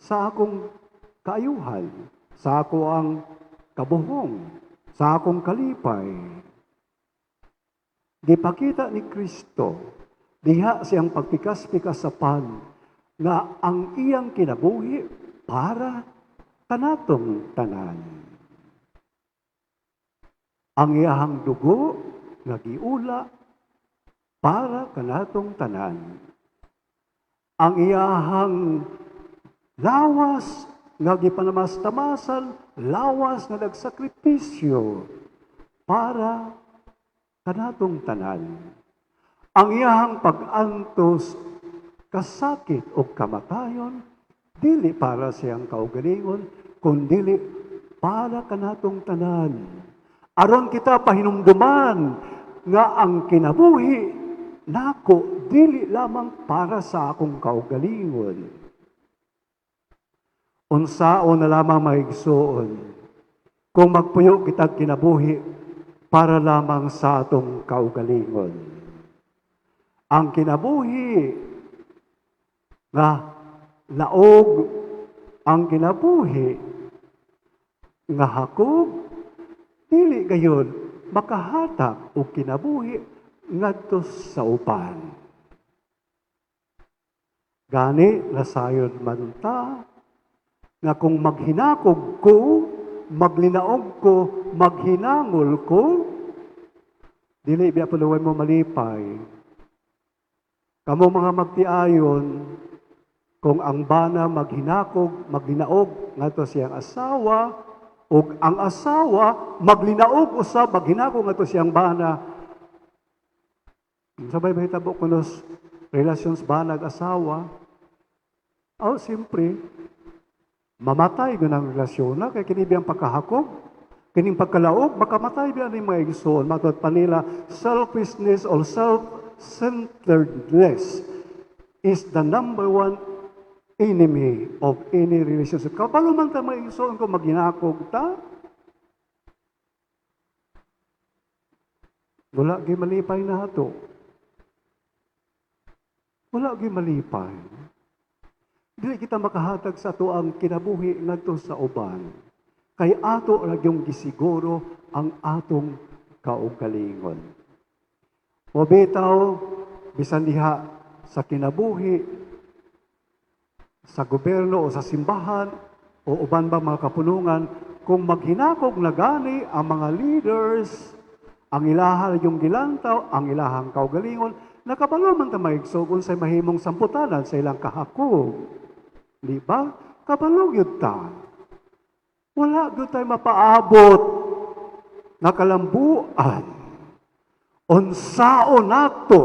sa akong kaayuhan, sa ako ang kabuhong, sa akong kalipay. Gipakita ni Kristo diha siyang pagpikas-pikas sa pan nga ang iyang kinabuhi para kanatong tanan. Ang iyahang dugo nga giula para kanatong tanan. Ang iyahang lawas nga gipanamastamasan, lawas nga nagsakripisyo para kanatong tanan. Ang iyahang pag-antos, kasakit o kamatayon, dili para siyang kaugalingon, kundili para kanatong tanan. Aron kita pahinumduman nga ang kinabuhi nako dili lamang para sa akong kaugalingon. Unsao na lamang, mga igsoon, kung magpuyo kitag kinabuhi para lamang sa atong kaugalingon? Ang kinabuhi nga laog, ang kinabuhi nga hakog, dili gayon makahatag og kinabuhi ngadto sa uban. Gani nasayod man ta nga kung maghinakog ko, maglinaog ko, maghinangol ko, dili biya paluway mo malipay. Kamo mga magtiayon, kung ang bana maghinakog, maglinaog ngadto siyang asawa, ug ang asawa maglinaog usab, maghinakog ngadto siyang bana, sabay mahitabo kuno relations banag asawa? Oh, siyempre, mamatay gud ang relasyon na kay kini biyang pagkahakog, kining pagkalaog, makamatay biya ni, mga igsoon. Matod pa nila, selfishness or self-centeredness is the number one enemy of any relationship. Kabalo man ta, mga igsoon, kung maghinakog ta, wala gyud malipay na ato. Wala gyud malipay. Dili kita makahatag sa ato ang kinabuhi ngadto sa uban. Kay ato ra gyung gisiguro ang atong kaugalingon. Mo bitaw bisan diha sa kinabuhi sa gobyerno o sa simbahan o uban ba mga kapunungan, kung maghinakog na gani ang mga leaders, ang ilaha yung gilantaw, ang ilahang kaugalingon, nakabalo man ta, mga igsoon, unsay mahimong samputanan sa ilang kahakog. Di ba? Kabalo gyud ta. Wala gyud tay mapaabot na kalambuan. Unsao nato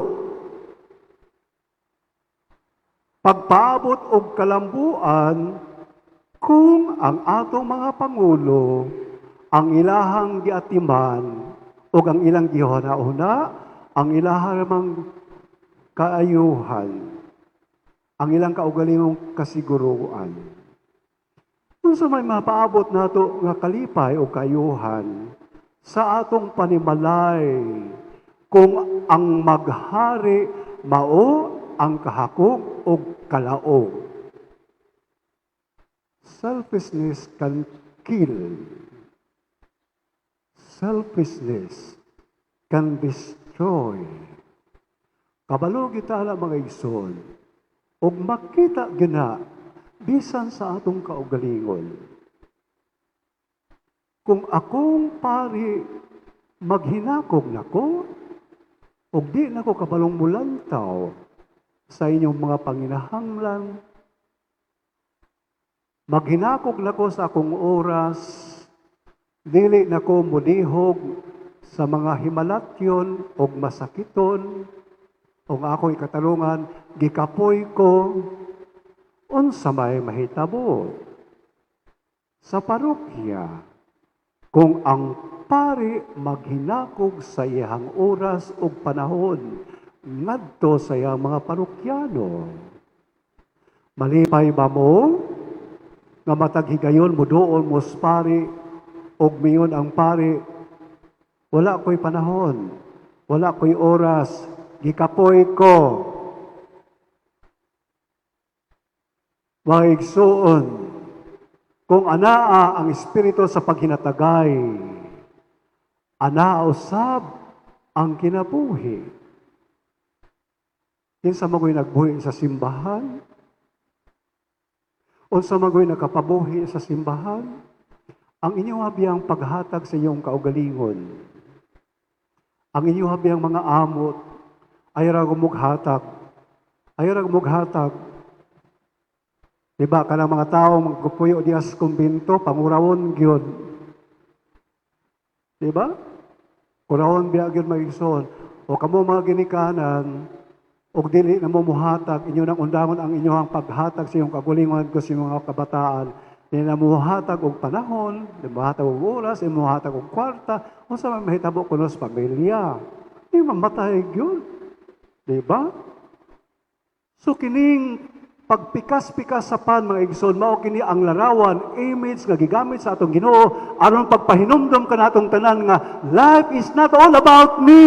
pagpaabot og kalambuan kung ang atong mga pangulo, ang ilahang giatiman o ang ilang gihuna-huna, ang ilahang mang kaayuhan, ang ilang kaugalingong kasiguruan? Unsa may mapaabot nato nga kalipay o kaayuhan sa atong panimalay kung ang maghari mao ang kahakog o kalaog? Selfishness can kill. Selfishness can destroy. Kabalo kita ala, mga igsoon, ug makita gina bisan sa atong kaugalingon. Kung akong pari maghinakog nako, ug di nako kabalong mulantaw sa inyong mga panginahanglan, maghinakog nako sa akong oras, dili nako mulihog sa mga himalatyon og masakiton, ug ako ikatalungan, gikapoy ko, unsa may mahitabo sa parokya kung ang pari maghinakog sa iyang oras ug panahon ngadto sa iyang mga parokyano? Malipay ba mo nga matag higayon mo doon mo pari ug miingon ang pari, "Wala ko'y panahon, wala ko'y oras, gikapoy ko"? Mga igsuon, kung anaa ang espiritu sa paghinatagay, anaa usab ang kinabuhi. Kinsa magoy nagbuhi sa simbahan? Unsa magoy nakapabuhi sa simbahan? Ang inyong abiyang paghatag sa iyong kaugalingon. Ang inyo biyang mga amot, ayaw ra mughatag. Ayaw ra mughatag. Diba, kanang mga tao magpuyo diya sa kumbinto, pangurawon gyud. Diba? Kurawon biya gyud, mga igsoon. O kamo mga ginikanan, og dili na mo muhatag, inyo nang undangon ang inyong paghatag sa inyong kaugalingon ko sa inyong mga kabataan. Dili na muhatag og panahon, di muhatag og oras, di muhatag og kwarta, unsa man mahitabo kuno sa pamilya? Di mamatay gyud. Diba? So kining pagpikas-pikas sa pan, mga igsoon, mao kini ang larawan, image nga gigamit sa atong Ginoo aron pagpahinumdom kanatong tanan nga life is not all about me.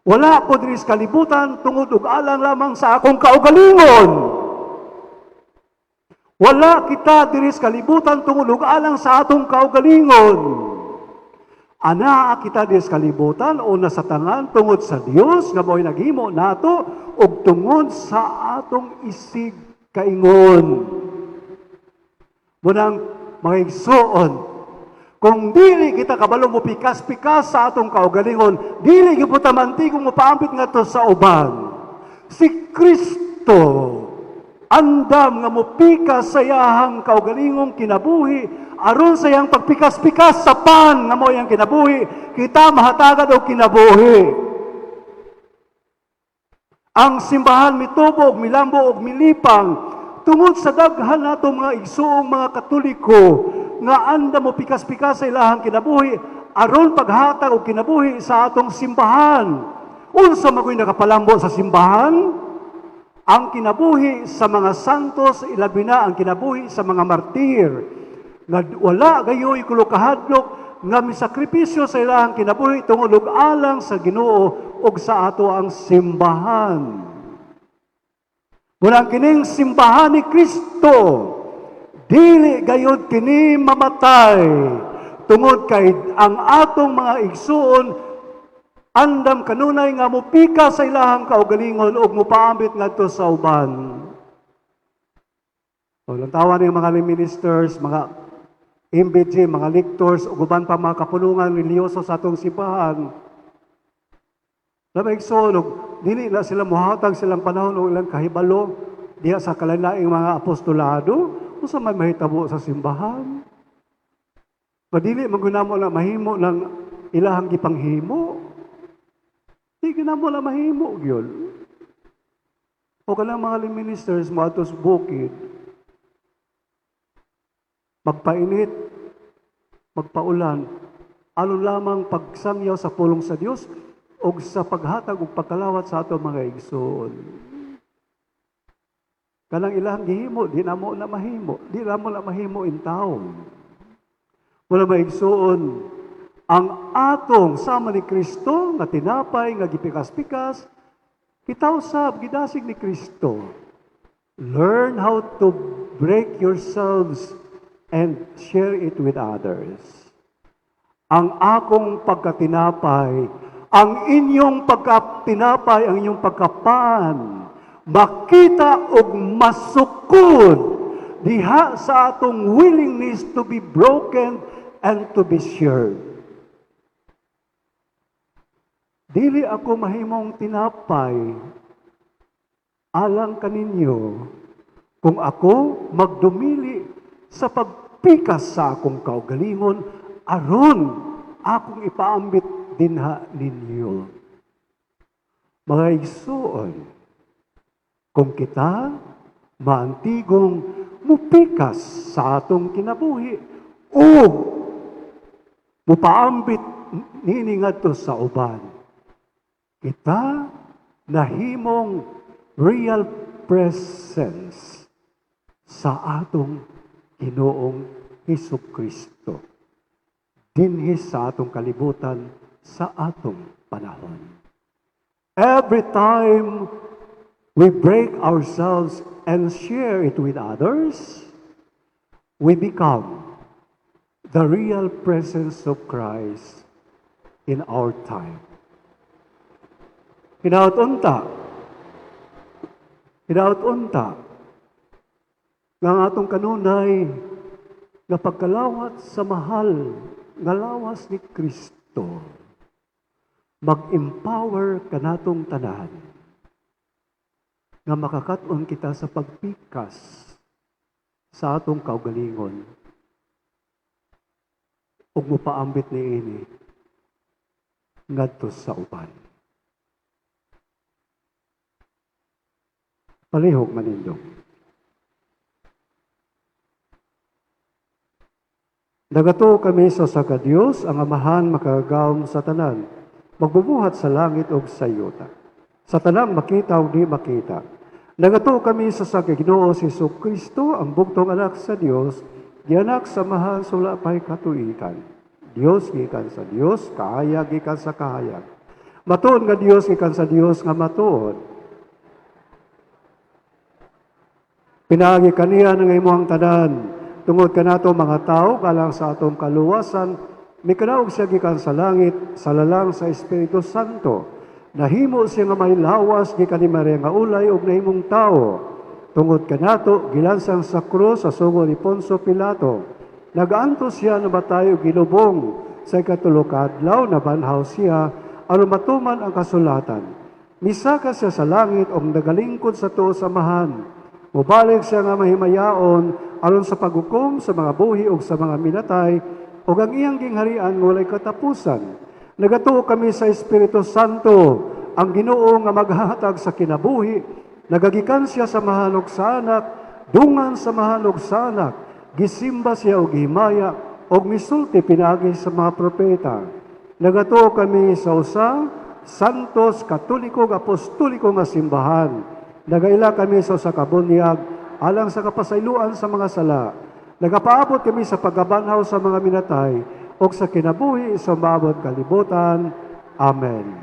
Wala ko diri sa kalibutan tungod ug alang lamang sa akong kaugalingon. Wala kita diri sa kalibutan tungod ug alang sa atong kaugalingon. Anaa kita diri sa kalibutan o nasa tangan tungod sa Dios nga mao'y naghimo nato ug tungod sa atong isig kaingon. Munang mga igsoon, kung dili kita kabalo mo pikas-pikas sa atong kaugalingon, dili gyud ta mantigong mopaambit ngadto sa uban. Si Kristo andam nga mopikas sa iyahang kaugalingong kinabuhi aron sa iyang pagpikas-pikas sa pan nga mao iyang kinabuhi, kita mahatagan og kinabuhi. Ang simbahan mitubo og milambo og milipang tungod sa daghan nato mga igsuong mga Katoliko nga andam mo pikas-pikas sa ilahang kinabuhi aron paghatag og kinabuhi sa atong simbahan. Unsa man ko'y nakapalambo sa simbahan? Ang kinabuhi sa mga santos, ilabi na ang kinabuhi sa mga martir nga wala gayoy kulokahadlok nga misakripisyo sa ilahang kinabuhi tungod og alang sa Ginoo ug sa ato ang simbahan. Muna kining simbahan ni Kristo, dili gayod kini mamatay tungod kay ang atong mga igsuon andam kanunay nga mupika sa ilahang kaugalingon ug mupaambit ngadto sa uban. O, lantawan ng mga ministers, mga MBG, mga lectors, ug uban pa mga kapulungan relihiyoso sa atong simbahan. Labay igsoon, og dili na sila muhatag silang panahon o ilang kahibalo diha sa kalain mga apostolado, unsa may mahitabo sa simbahan? Madili man gud namo na mahimo ng ilahang gipanghimo. Di gyud namo na mahimo gyud. O kanang mga ministers moadto sa bukid, magpainit, magpaulan, aron lamang pagsangyaw sa pulong sa Dios o sa paghatag ug pagkalawat sa ato mga igsoon. Kanang ilang gihimo, di na mo na mahimo, di na mo na mahimo in town. Wala, mga igsoon, ang atong sama ni Kristo nga tinapay nga gipikas-pikas, kita usab gidasig ni Kristo. Learn how to break yourselves and share it with others. Ang akong pagkatinapay, ang inyong pagkatinapay, ang inyong pagkapan, makita og masukod diha sa atong willingness to be broken and to be shared. Dili ako mahimong tinapay alang kaninyo kung ako magdumili sa pagpikas sa akong kaugalingon aron akong ipaambit dinha ninyo. Mga igsoon, kung kita maantigong mupikas sa atong kinabuhi o mupaambit nini ngadto sa uban, kita nahimong real presence sa atong Ginoong Hesus Kristo dinhi sa atong kalibutan sa atong panahon. Every time we break ourselves and share it with others, we become the real presence of Christ in our time. Hinaot unta. Hinaot unta nga ang atong kanunay nga pagkalawat sa mahal nga lawas ni Kristo. Mag-empower kanatong tanan nga makakat-on kita sa pagpikas sa atong kaugalingon ug mopaambit niini ngadto sa uban. Palihog manindog. Nagatuo kami sa usa ka Dios, ang Amahan makagagahom sa tanan, magbubuhat sa langit ug sa yuta, sa tanang makita ug di makita. Nagatuo kami sa usa ka Ginoo si Kristo, ang bugtong anak sa Dios, gianak sa Amahan sa wala pay katuikan. Dios gikan sa Dios, kahayag gikan sa kahayag. Matuod nga Dios gikan sa Dios nga matuod. Pinaagi kaniya ng imong tanan, tungod kanato mga tao alang sa atong kaluwasan, mikanaog siya gikan sa langit, sa lalang sa Espiritu Santo. Nahimo siya nga may lawas gikan ni Maria nga ulay ug nahimong tao. Tungod kanato gilansang sa krus sa sugo ni Poncio Pilato. Nagaantos siya namatay ug gilubong sa ikatulo ka adlaw, nabanhaw siya aron matuman ang kasulatan. Misaka siya sa langit ug nagalingkod sa tuo sa Amahan. Mobalik siya nga mahimayaon aron sa paghukom sa mga buhi ug sa mga minatay, ug ang iyang gingharian walay katapusan. Nagatuo kami sa Espiritu Santo, ang Ginoo nga maghahatag sa kinabuhi. Nagagikan siya sa Amahan ug sa Anak, dungan sa Amahan ug sa Anak. Gisimba siya og gihimaya ug misulti pinaagi sa mga propeta. Nagatuo kami sa usa Santos Katoliko ug Apostoliko nga simbahan. Nagaila kami sa usa ka bunyag alang sa kapasayloan sa mga sala. Nagapaabot kami sa pagkabanhaw sa mga minatay ug sa kinabuhi sa maabot kalibutan. Amen.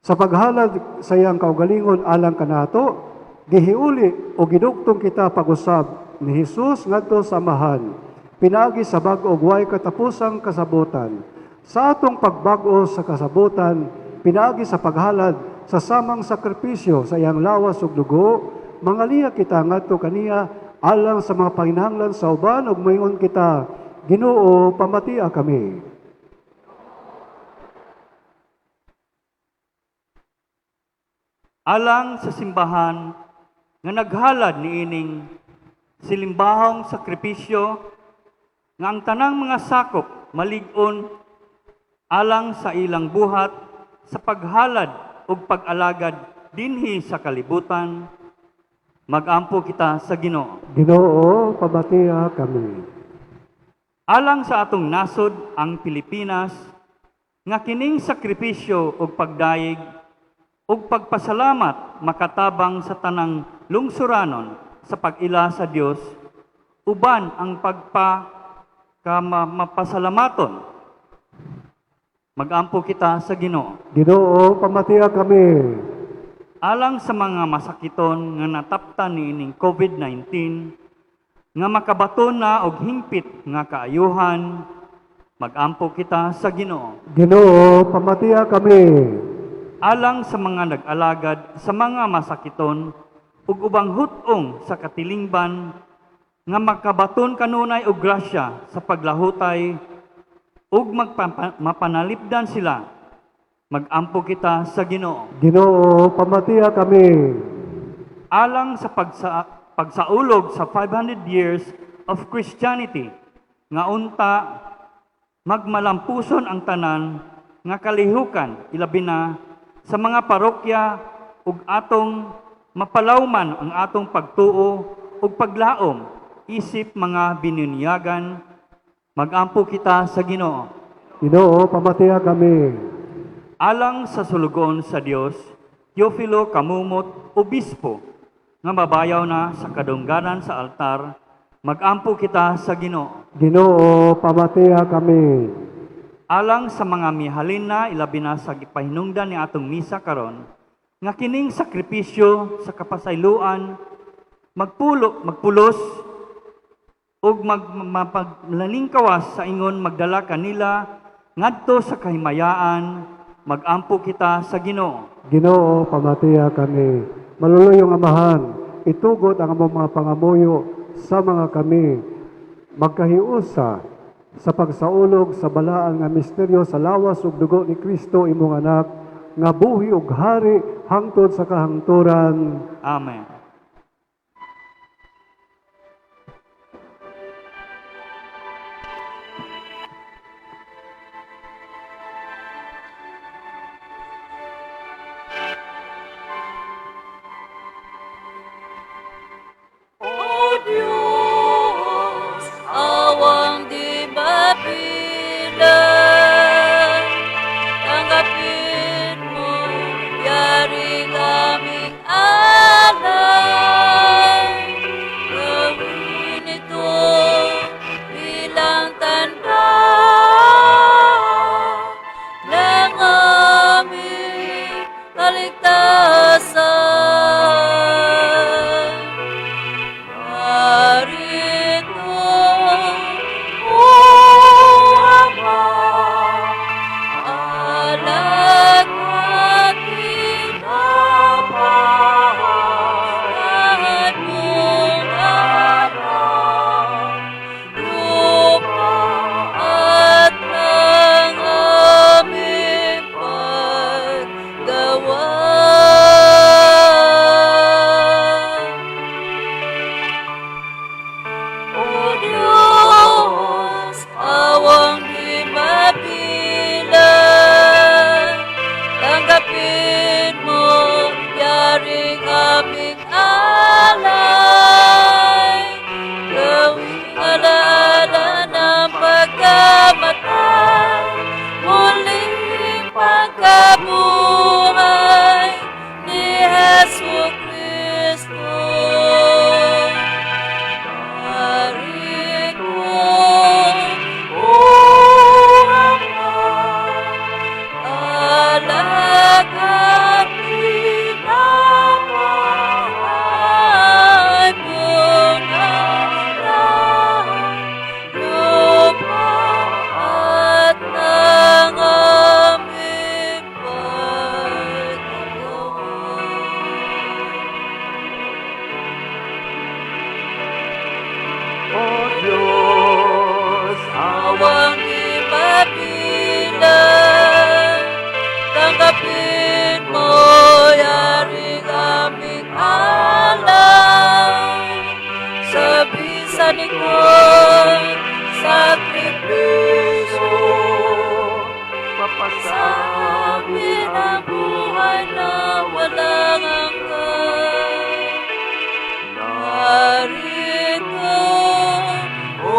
Sa paghalad sa iyang kaugalingon alang kanato, gihiuli o gidugtong kita pag-usab ni Hesus ngadto sa Amahan, pinaagi sa bag-o ug way katapusang kasabutan. Sa atong pagbag-o sa kasabutan, pinaagi sa paghalad sa samang sakripisyo sa iyang lawas ug dugo, mangaliya kita ngadto kaniya alang sa mga panginahanglan sa uban ug moingon kita, Ginoo, pamatia kami. Alang sa simbahan nga naghalad niining silimbahong sakripisyo nga ang tanang mga sakop malig-on alang sa ilang buhat sa paghalad ug pag-alagad dinhi sa kalibutan, magampo kita sa Ginoo. Ginoo, pamatia kami. Alang sa atong nasod ang Pilipinas nga kining sakripisyo ug pagdayeg ug pagpasalamat makatabang sa tanang lungsuranon sa pag-ila sa Dios, uban ang pagpakamapasalamaton. Magampo kita sa Ginoo. Ginoo, pamatia kami. Alang sa mga masakiton nga nataptan niining COVID-19, nga makabaton na og hingpit nga kaayuhan, magampo kita sa Ginoo. Ginoo, pamatia kami. Alang sa mga nag-alagad sa mga masakiton ug ubang hut-ong sa katilingban nga makabaton kanunay og grasya sa paglahutay ug mapanalipdan sila, magampo kita sa Ginoo. Ginoo, pamatia kami. Alang sa pagsaulog sa 500 years of Christianity, nga unta magmalampuson ang tanan nga kalihukan, ilabi na sa mga parokya ug atong mapalawman ang atong pagtuo ug paglaom isip mga bininyagan, magampo kita sa Ginoo. Ginoo, pamatiya kami. Alang sa sulugoon sa Dios, Teofilo Camomot, Obispo, nga mabayaw na sa kadungganan sa altar, magampo kita sa Ginoo. Ginoo, pamatiya kami. Alang sa mga mihalin na ilabi na sa gipahinungdan ni atong misa karon, nga kining sakripisyo sa kapasayloan magpulos ug mapaglalingkawas sa ingon magdala kanila ngadto sa kahimayaan, magampo kita sa Ginoo. Ginoo, pamatiya kami. Maluluyong Amahan, itugot ang among mga pangamuyo sa mga kami magkahiusa Sa pagsaulog sa balaan nga misteryo sa lawas ug dugo ni Kristo imong anak nga buhi ug hari hangtod sa kahangturan. Amen. O Diyos, awang di mabilang, tanggapin mo, yaring aming alay. Gawin ito bilang tanda ng aming kaligtasan. Narito, O Ama, alak at tinapay at mong anak, lupa at ng aming paggawa. O Diyos, awang di mabilang, tanggapin mo, yaring aming alay. Gawing alaala ng pagkamatay, muling pagkabuhay ni Hesu Kristo. Narito, O Ama, alak at tinapay mong anak, lupa at ng aming paggawa. O Diyos, Awang di mabilang, tanggapin mo, yaring aming alay. Sa bisa nitong sakripisyo, mapasa sa amin ang buhay na walang hanggan. Narito, O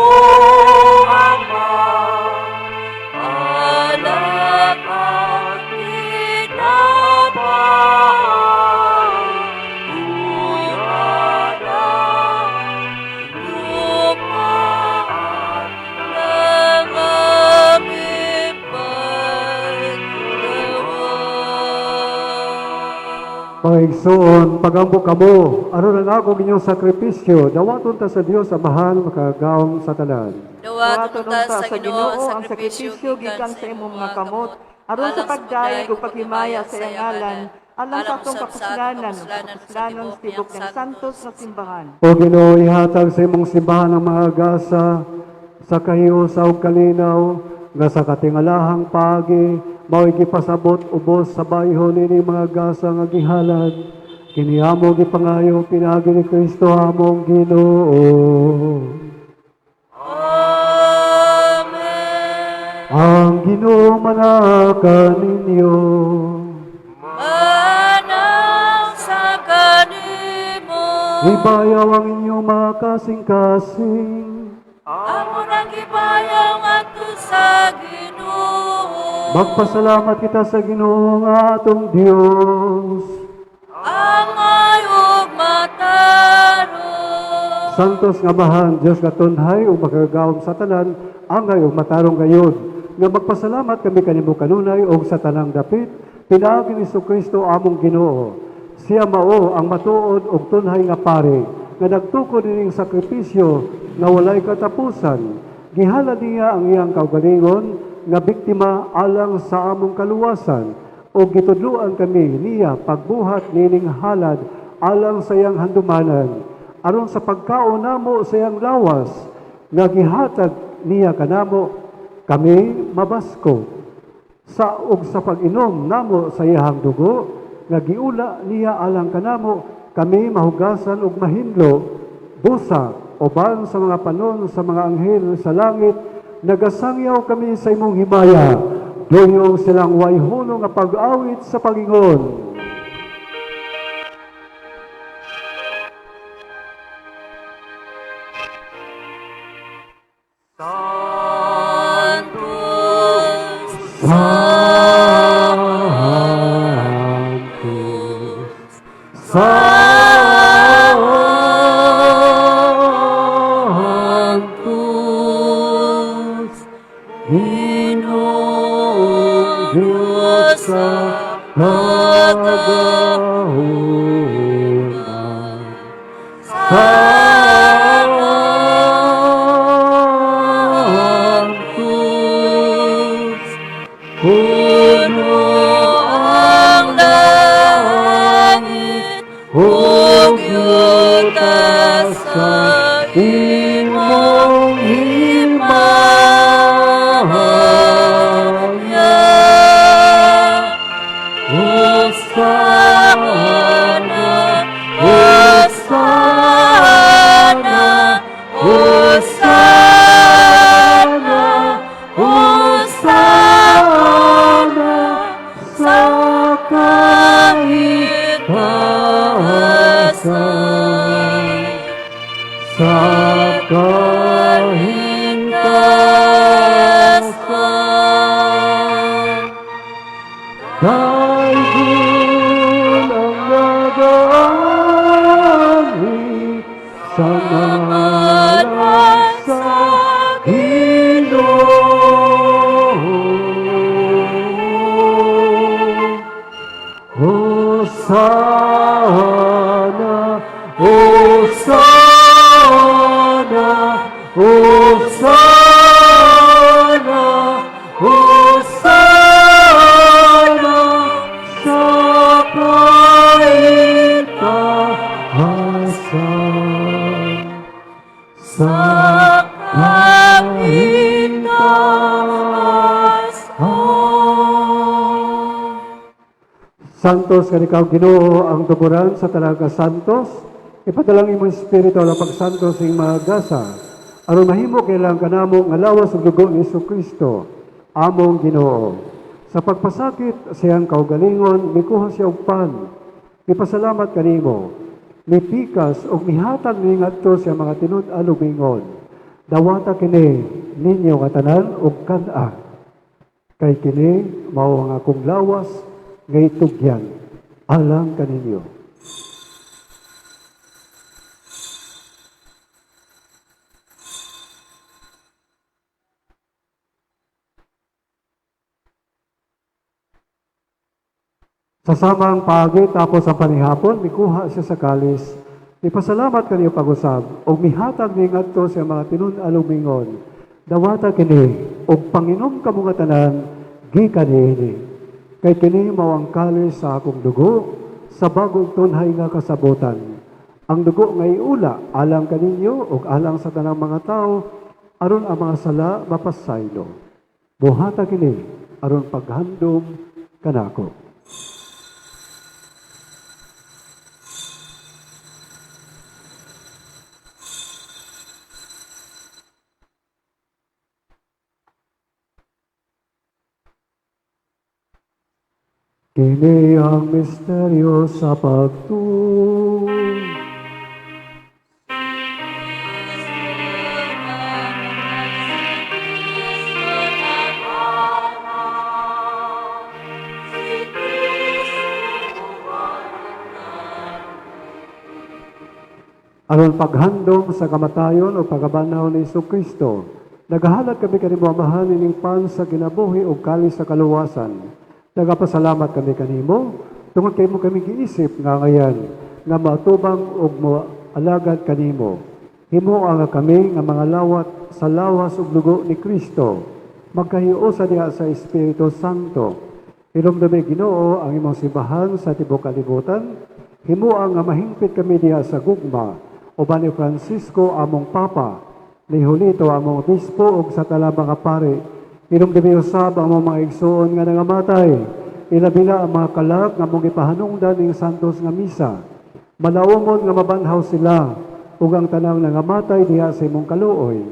Ama, alak at tinapay, unada, lupa at ng aming paggawa. Mga igsoon, pagampo kamo, aron ang akong inyong sakripisyo, dawaton ta sa Dios Amahan makagagahom sa tanan. Dawaton Dawaton ta sa Ginoo ang sakripisyo gikan sa imong mga kamot, aron sa pagdayeg ug paghimaya sa iyang ngalan, alang sa atong kapuslanan ug kapuslanon sa tibok ng santos nga simbahan. O Ginoo, ihatag sa imong simbahan ang mga gasa sa kahiusa ug kalinaw nga sa katingalahang paagi mao'y gipasabot ubos sa bayho nining mga gasa nga gihalad. Kini amo gipangayo pinaagi ni Kristo among Ginoo. Amen. Ang Ginoo manaka ninyo. Manaw sa kanimo. Ibayaw ang inyong mga kasing-kasing. Amo nang gibayaw ngadto sa Ginoo. Magpasalamat kita sa Ginoo nga atong Dios. Angay ug matarong. Santos nga Amahan, Dios nga tunhay ug makagagahom sa tanan, angay ug matarong gayod. Nga magpasalamat kami kanimo kanunay ug sa tanang dapit, pinaagi ni Kristo among Ginoo. Siya mao ang matuod ug tunhay nga pari, nga nagtukod nining sakripisyo nga walay katapusan. Gihalad niya ang iyang kaugalingon nga biktima alang sa among kaluwasan ug gitudloan kami niya pagbuhat nining halad alang sa iyang handumanan aron sa pagkaon namo sa iyang lawas nga gihatag niya kanamo, kami mabasko. Sa ug sa pag-inom namo sa iyahang dugo nga giula niya alang kanamo, kami mahugasan ug mahinlo. Busa uban sa mga panon sa mga anghel sa langit, nagasangyaw kami sa imong himaya. Duyong silang way hunong nga pag-awit sa pagingon. Santos, Santos, Ginoong Diyos sa kagahungan. Santos, puno ang langit ug yuta sa imong himaya. Hosana, Hosana, Hosana, Hosana sa kahitasan. Sa Kahitasan. Dayon ang nagaanhi sa ngalan sa Ginoo. Hosana, Hosana, Hosana, Hosana sa kaitasan. Sa kaitasan. Santos ka ikaw, Ginoo, ang tuburan sa talaga santos. Ipadalang imong espiritu alang pagsantos ing mga gasa. Aron mahimo kailang kanamo nga lawas ug dugo ni Kristo, among Ginoo. Sa pagpasakit sa iyang kaugalingon, mikuha siya og pan. Mipasalamat kanimo. Mipikas ug mihatag ni ngadto sa mga tinud-an ug miingon: "Dawata kini ninyo nga tanan ug kan-a. Kay kini mao ang akong lawas nga itugyan alang kaninyo." Sa samang paagi tapos ang panihapon, mikuha siya sa kalis. Mipasalamat kaniyo pag-usab ug mihatag ni ngadto sa mga tinud-an ug miingon: "Dawata kini ug panginom kamo nga tanan gikan niini. Kay kini mao ang kalis sa akong dugo sa bag-ong tunhay nga kasabotan. Ang dugo nga iula alang kaninyo ug alang sa tanang mga tawo aron ang mga sala mapasaylo. Buhata kini aron paghandom kanako." Kini ang misteryo sa pagtuo. Aron paghandom sa kamatayon o pagkabanhaw ni Kristo, nagahalad kami kanimo, Amahan, ining pan sa kinabuhi ug kalis sa kaluwasan. Nagapasalamat kami kanimo tungod kay imo kami giisip nga ngayan nga maatubang ug moalagad kanimo. Himoa nga kami nga mga lawat sa lawas ug dugo ni Kristo magkahiusa diha sa Espiritu Santo. Hinumdumi, Ginoo, ang imong simbahan sa tibuok kalibutan. Himoa nga mahingpit kami diha sa gugma uban ni Francisco among Papa. Ni Julito among obispo ug sa tanang mga pare. Hinumdumi usab ang among mga igsoon nga nangamatay. Ilabi na ang mga kalak nga among gipahanungdan ning santos nga misa. Malaumon nga mabanhaw sila ug ang tanang nangamatay diha sa imong kaluoy.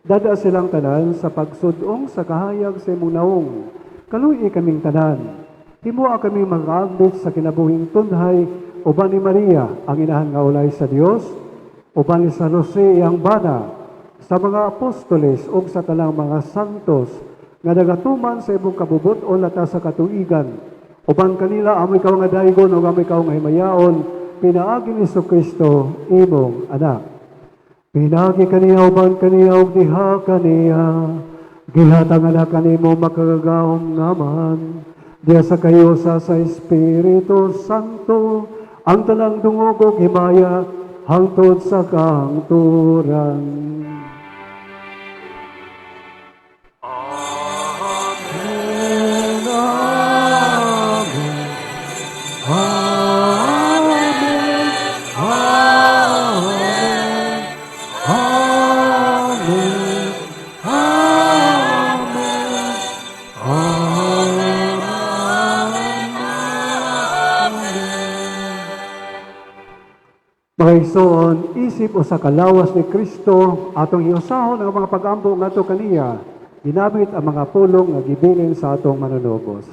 Dad-a silang tanan sa pagsud-ong sa kahayag sa imong naong. Kaluy-i kaming tanan. Himoa kaming makaambit sa kinabuhing tunhay uban ni Maria, ang inahan nga ulay sa Dios, uban ni San Jose iyang bana, sa mga apostoles ug sa tanang mga santos nga nagatuman sa imong kabubut-on lata sa katuigan. Uban kanila amo ikaw nga daygon ug amo ikaw nga himayaon pinaagi ni Kristo imong anak. Pinaagi kaniya, uban kaniya ug diha kaniya, gihatag na kanimo makagagahom nga Amahan diha sa kahiusa sa Espiritu Santo ang tanang dungog ug himaya hangtod sa kahangturan. Amen. Amen. Amen. Amen. Amen. Amen. Amen. Mga igsoon, isip usa ka lawas ni Kristo, atong hiusahon ang mga pag-ampo ngadto kaniya, ginamit ang mga pulong nga gibilin sa atong Manunubos.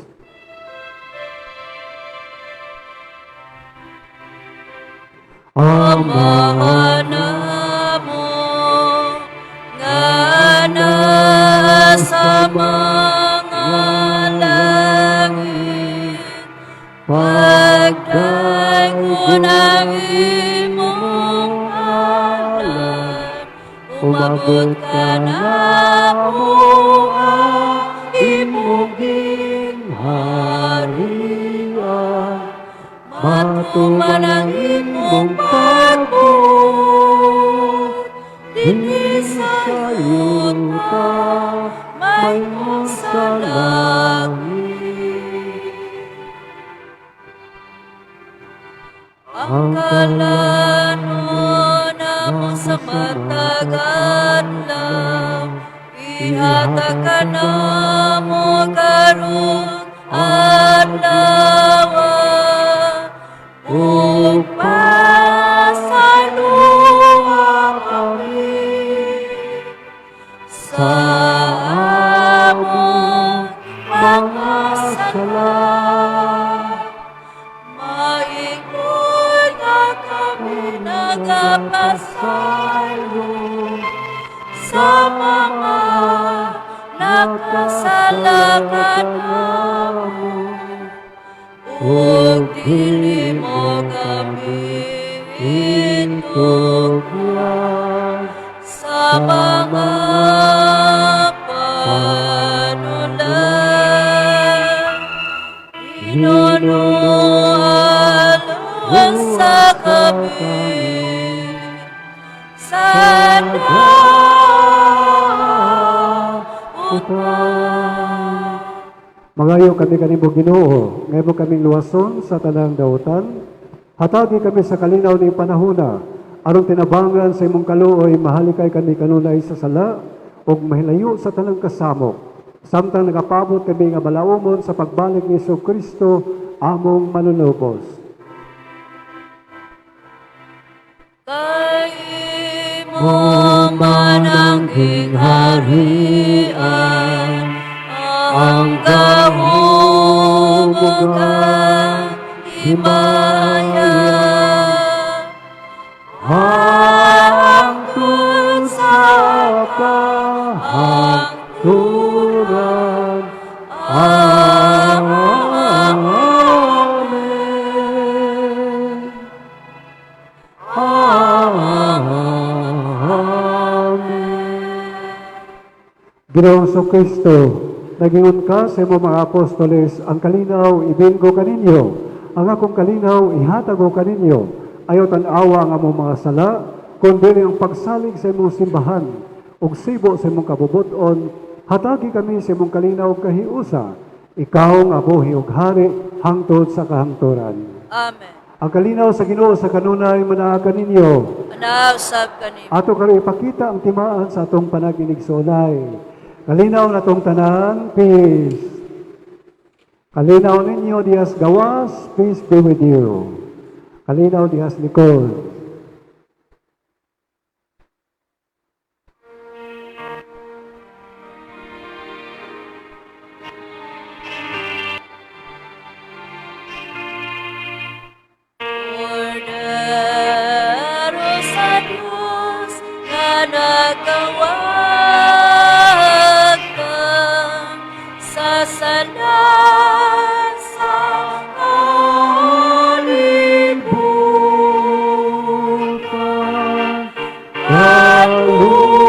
Ama namo nga nasa mga langit, pagdaygon ang imong ngalan, umabot ka namo ang imong gingharian, matuman ang imong pagbuot dinhi sa yuta mahimo sa langit. Ang kalanon namo sa matag adlaw, ihatag kanamo karong adlaw, ug pasayloa kami sa among mga sala, maingon nga kami nagapasaylo sa mga nakasala kanamo, ug dili mo kami itugyan sa mga panulak. Ginoo, luwasa kami sa dautan. Mangayo kami kanimo, Ginoo, nga imo kaming luwason sa tanang dautan. Hatagi kami sa kalinaw ning panahona aron tinabangan sa imong kaluoy mahalikay kami kanunay sa sala ug mahilayo sa tanang kasamok, samtang nagapabot kami nga balaumon sa pagbalik ni Kristo among Manunubos. Kay imo man ang gingharian, ang gahom ug ang himaya, hangtod sa kahangturan. Amen. Amen. Ginoong Kristo, nagingon ka sa imong mga apostoles, "Ang kalinaw ibilin ko kaninyo, ang akong kalinaw ihatag ko kaninyo. Ayaw tan-awa ang among mga sala, kundi ang pagsalig sa imong simbahan, ug sibo sa imong kabubut-on, hatagi kami sa imong kalinaw ug kahiusa. Ikaw nga buhi ug hari hangtod sa kahangturan." Amen. Ang kalinaw sa Ginoo sa kanunay manaa kaninyo. Manaog sab kanimo. Ato karon ipakita ang timaan sa atong panag-inigsoonay. Kalinaw natong tanan, peace. Kalinaw ninyo dihas gawas, peace be with you. Kalinaw dihas likod. Kordero sa Diyos nga nagawagtang sa sala sa kalibutan. Kaluoy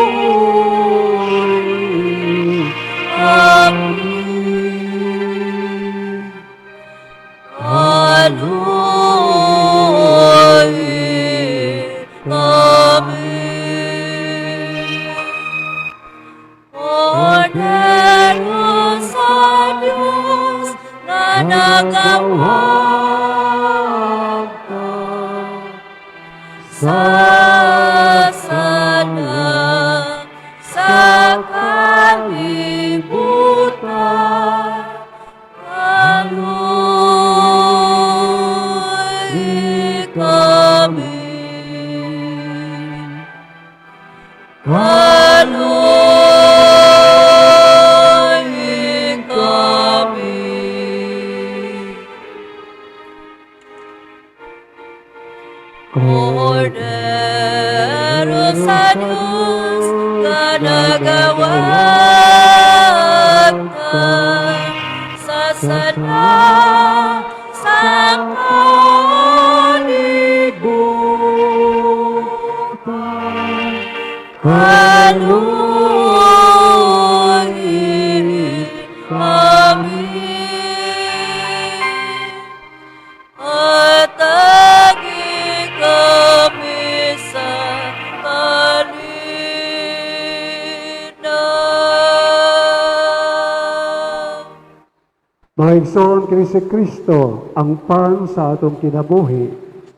Kami. Kaluoy kami. Kordero sa Diyos nga nagawagtang sa sala sa kalibutan. Kaluoy kami. Kaluoy kami. Kordero sa Diyos nga nagawagtang sa sala sa kalibutan. Kaluoy kami. Hatagi kami sa kalinaw. Mga igsoon, kini si Kristo, ang pan sa atong kinabuhi,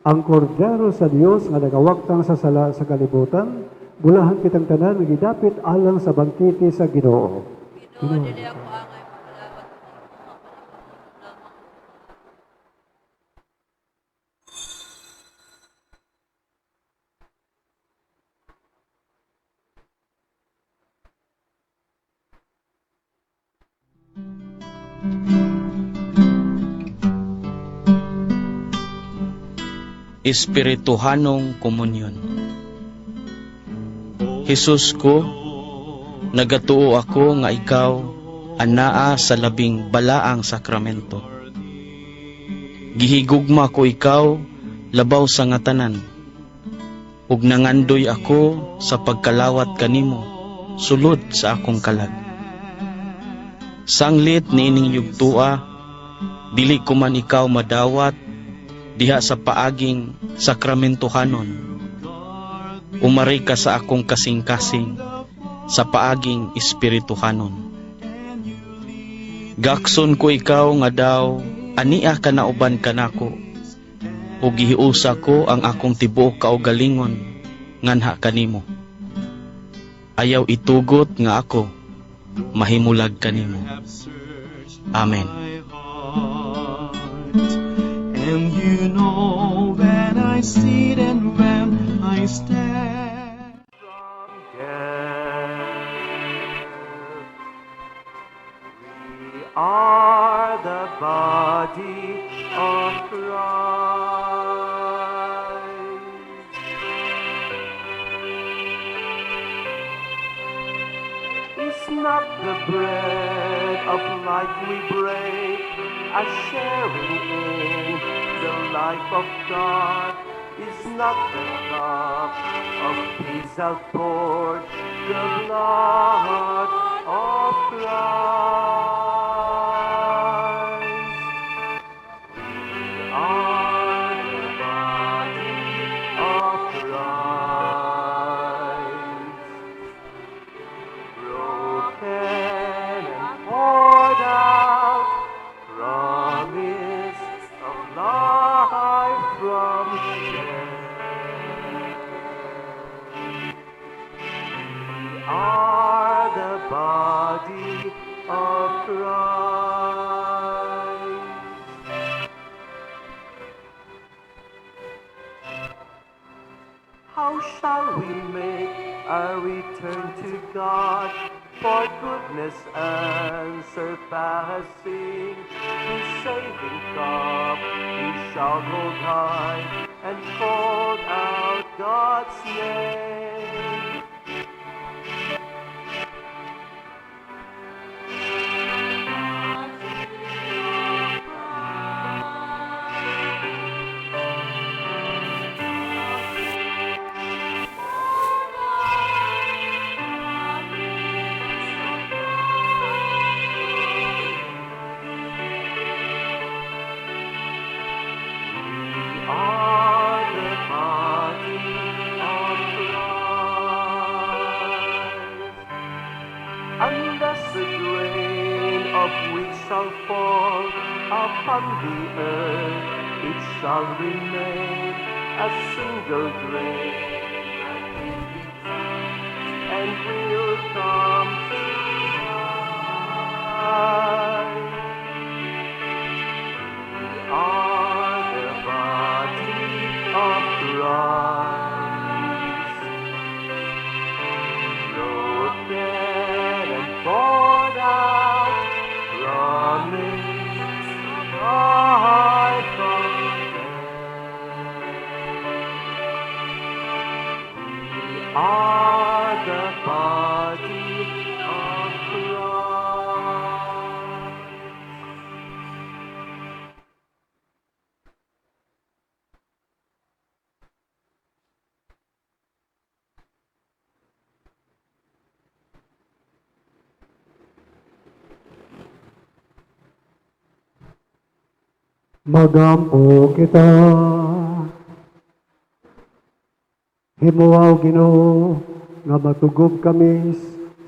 ang kordero sa Dios nga nagawagtang sa sala sa kalibutan, bulahan kitang tanan nga gidapit alang sa bangkete sa Ginoo. Ginoo, dili ako angay mapalawat nimo, apan ang lamang. Espirituhanong Komunyon. Jesus ko, nagatuo ako nga ikaw anaa sa labing balaang sakramento. Gihigugma ko ikaw labaw sa nga tanan. Ug nangandoy ako sa pagkalawat kanimo sulod sa akong kalag. Sanglit niining yugtua, dili ko man ikaw madawat diha sa paaging sakramentohanon. Umari ka sa akong kasing-kasing sa paaging espirituhanon. Gakson ko ikaw nga daw ania ka nauban kanako, ug gihiusa ko ang akong tibuok kaugalingon nganha kanimo. Ayaw itugot nga ako mahimulag kanimo. Amen. And you know when I sit and when I stand. From death. We are the body of Christ. Is not the bread of life we break a sharing in the life of God? Is not the cup of peace outpoured the blood of Christ? We are the body of Christ, broken and poured out, promise of life. shall we make a return to God for goodness unsurpassing. His saving cup we shall hold high and call out God's name. We are the body of Christ. And as a grain of wheat shall fall upon the earth, it shall remain a single grain, and will come to life. We are the body of Christ, broken and poured out from His heart We are the body of Christ. Magampo kita. Himuaw Ginoo nga matugob kami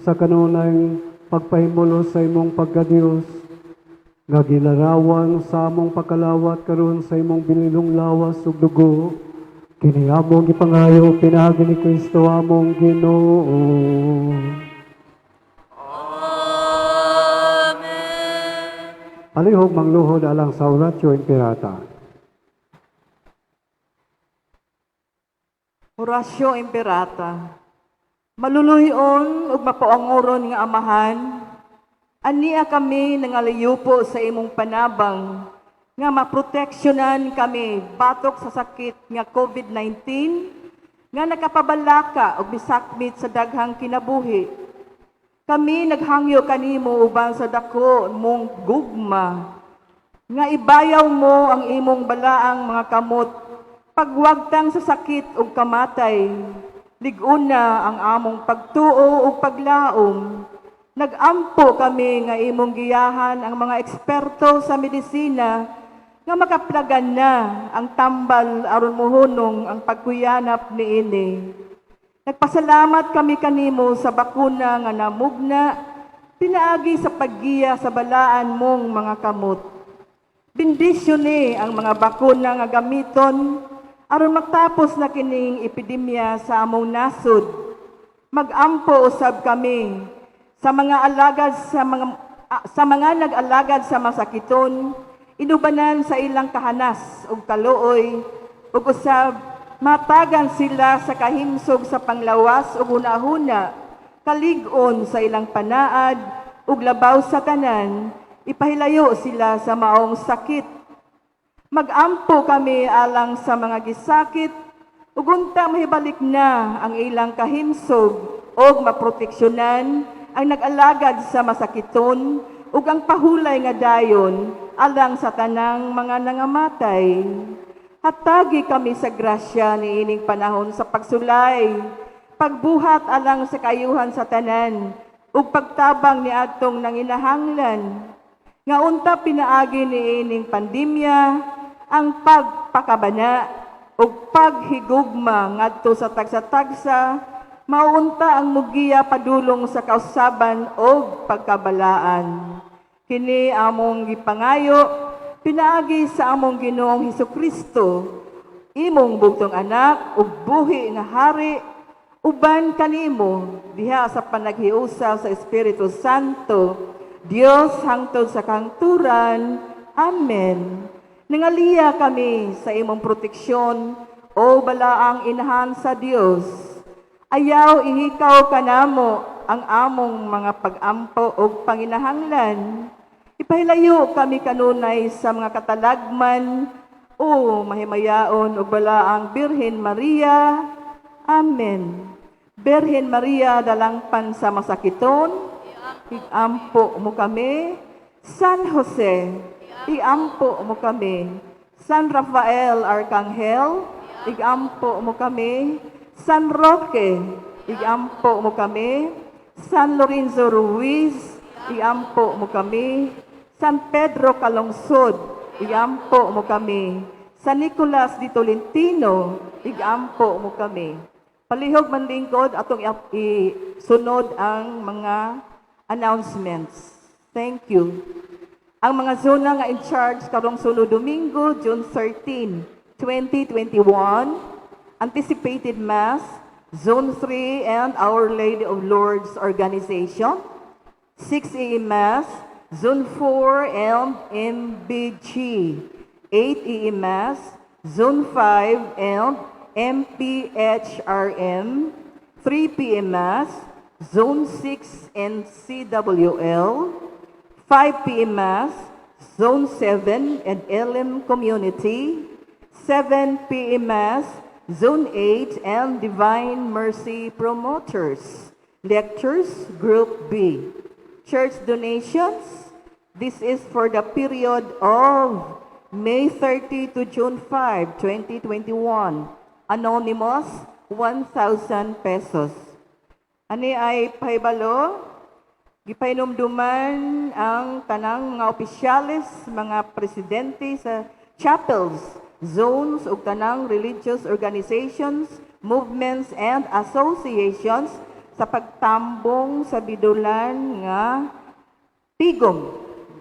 sa kanunayng pagpahimulos sa imong pagkadiyos nga gilarawan sa among pagkalawat karon sa imong bininong lawas ug dugo, kini among gipangayo pinaagi ni Kristo among Ginoo. Amen. Palihog mangluhod alang sa Oratio Imperata. Oratio Imperata. Maluluhion ug mapaangoron nga Amahan, ania kami nangalayupo sa imong panabang nga maproteksyonan kami batok sa sakit nga COVID-19 nga nakapabalaka ug misakmit sa daghang kinabuhi. Kami naghangyo kanimo uban sa dako mong gugma nga ibayaw mo ang imong balaang mga kamot pagwagtang sa sakit ug kamatay. Lig-una ang among pagtuo ug paglaom. Nagampo kami nga imong giyahan ang mga eksperto sa medisina nga makaplagan na ang tambal aron mohunong ang pagkuyanap niini. Nagpasalamat kami kanimo sa bakuna nga namugna pinaagi sa paggiya sa balaan mong mga kamot. Bendisyone ang mga bakuna nga gamiton aron matapos na kining epidemya sa among nasod. Magampo usab kami sa mga nag-alagad sa masakiton, inubanan sa ilang kahanas ug kaluoy ug usab matagan sila sa kahimsog sa panglawas ug hunahuna, kalig-on sa ilang panaad ug labaw sa tanan, ipahilayo sila sa maong sakit. Magampo kami alang sa mga gisakit ug unta mahibalik na ang ilang kahimsog ug maproteksyonan ang nag-alagad sa masakiton ug ang pahulay nga dayon alang sa tanang mga nangamatay. Hatagi kami sa grasya niining panahon sa pagsulay, pagbuhat alang sa kayuhan sa tanan ug pagtabang niadtong nanginahanglan. Nga unta pinaagi niining pandemya ang pagpakabana ug paghigugma ngadto sa tagsa-tagsa, maunta ang mugiya padulong sa kausaban og pagkabalaan. Kini among gipangayo pinaagi sa among Ginoong Hesukristo, imong bugtong anak ug buhi nga hari uban kanimo diha sa panaghiusa sa Espiritu Santo, Dios hangtod sa kangturan. Amen. Nangaliya kami sa imong proteksyon, o balaang inahan sa Dios. Ayaw ihikaw kanamo ang among mga pag-ampo o panginahanglan. Ipahilayo kami kanunay sa mga katalagman o mahimayaon og balaang Birhen Maria. Amen. Birhen Maria, dalangpan sa masakiton, iampo mo kami. San Jose, iampo mo kami. San Rafael Arcangel, iampo mo kami. San Roque, iampo mo kami. San Lorenzo Ruiz, iampo mo kami. San Pedro Calungsod, iampo mo kami. San Nicolas de Tolentino, iampo mo kami. Palihog manlingkod atong isunod ang mga announcements. Thank you. Ang mga zona nga in charge karong sunod Domingo, June 13, 2021, anticipated Mass, Zone 3 and Our Lady of Lourdes Organization, 6 a.m. Mass, Zone 4 and MBG, 8 a.m. Mass, Zone 5 and MPHRM, 3 p.m. Mass, Zone 6 and CWL, 5 p.m. Mass, Zone 7 and LM Community, 7 p.m. Mass, Zone 8 and Divine Mercy Promoters. Lectures, Group B. Church donations, this is for the period of May 30 to June 5, 2021. Anonymous, 1,000 pesos. Ani ay pahibalo, gipahinumduman ang tanang mga opisyales, mga presidente sa chapels, zones ug tanang religious organizations, movements and associations sa pagtambong sa bidulan nga tigom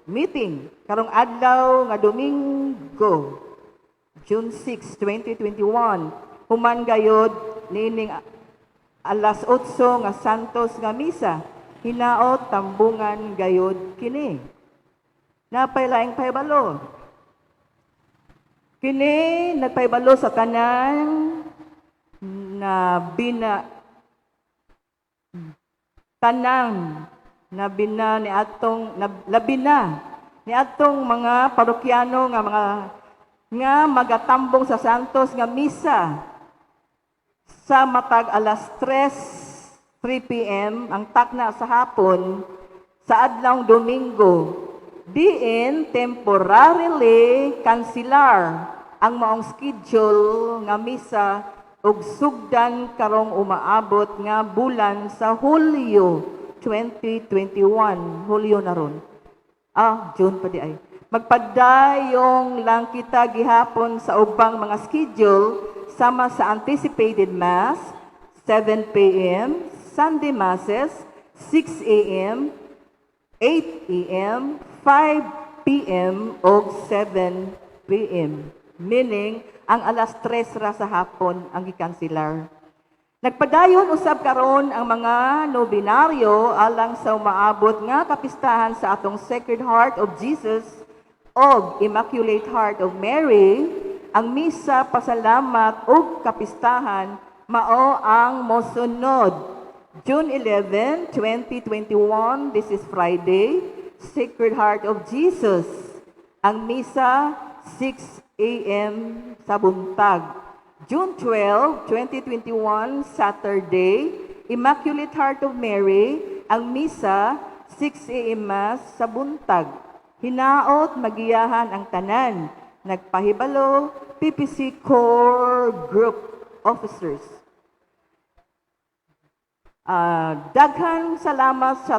meeting karong adlaw nga Domingo, June 6, 2021, human gayod niining alas 8 nga Santos nga misa. Hinaot tambungan gayod kini. Napay laing pahibalo? Kini nagpahibalo sa tanan na bina tanang na bina ni atong na, labi na ni atong mga parokyano nga mga nga magatambong sa Santos nga misa sa matag alas 3 p.m. ang takna sa hapon sa adlawng Domingo, diin temporarily kanselar ang maong schedule nga misa ug sugdan karong umaabot nga bulan sa Hulyo 2021. Hulyo na ron. Ah, June pa di ay. Magpadayong lang kita gihapon sa ubang mga schedule sama sa anticipated Mass 7 p.m., Sunday Masses 6 a.m., 8 a.m., 5 p.m. o 7 p.m. Meaning, ang alas 3 ra sa hapon ang gikanselar. Nagpadayon usab karon ang mga nobinaryo alang sa umaabot nga kapistahan sa atong Sacred Heart of Jesus og Immaculate Heart of Mary. Ang misa pasalamat ug kapistahan mao ang mosunod. June 11, 2021, this is Friday, Sacred Heart of Jesus. Ang misa 6 a.m. sa buntag. June 12, 2021, Saturday, Immaculate Heart of Mary, ang misa 6 a.m. Mass sa buntag. Hinaot magiyahan ang tanan. Nagpahibalo, PPC Core Group Officers. Ah, daghan salamat sa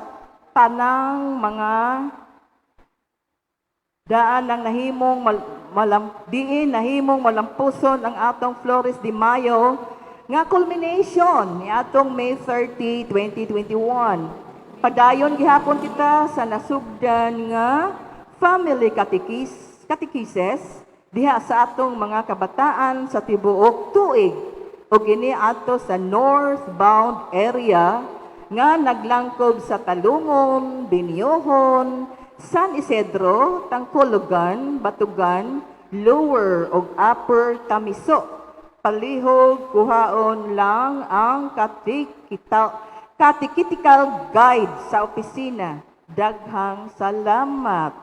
tanang mga daan ng nahimong diin nahimong malampuson ang atong Flores de Mayo nga culmination ni atong May 30, 2021. Padayon gihapon kita sa nasugdan nga family catechesis diha sa atong mga kabataan sa tibuok tuig ug ini ato sa northbound area nga naglangkob sa Talungon, Binyohon, San Isidro, Tangkologan, Batugan, Lower ug Upper Tamiso. Palihog kuhaon lang ang catechetical guide sa opisina. Daghang salamat.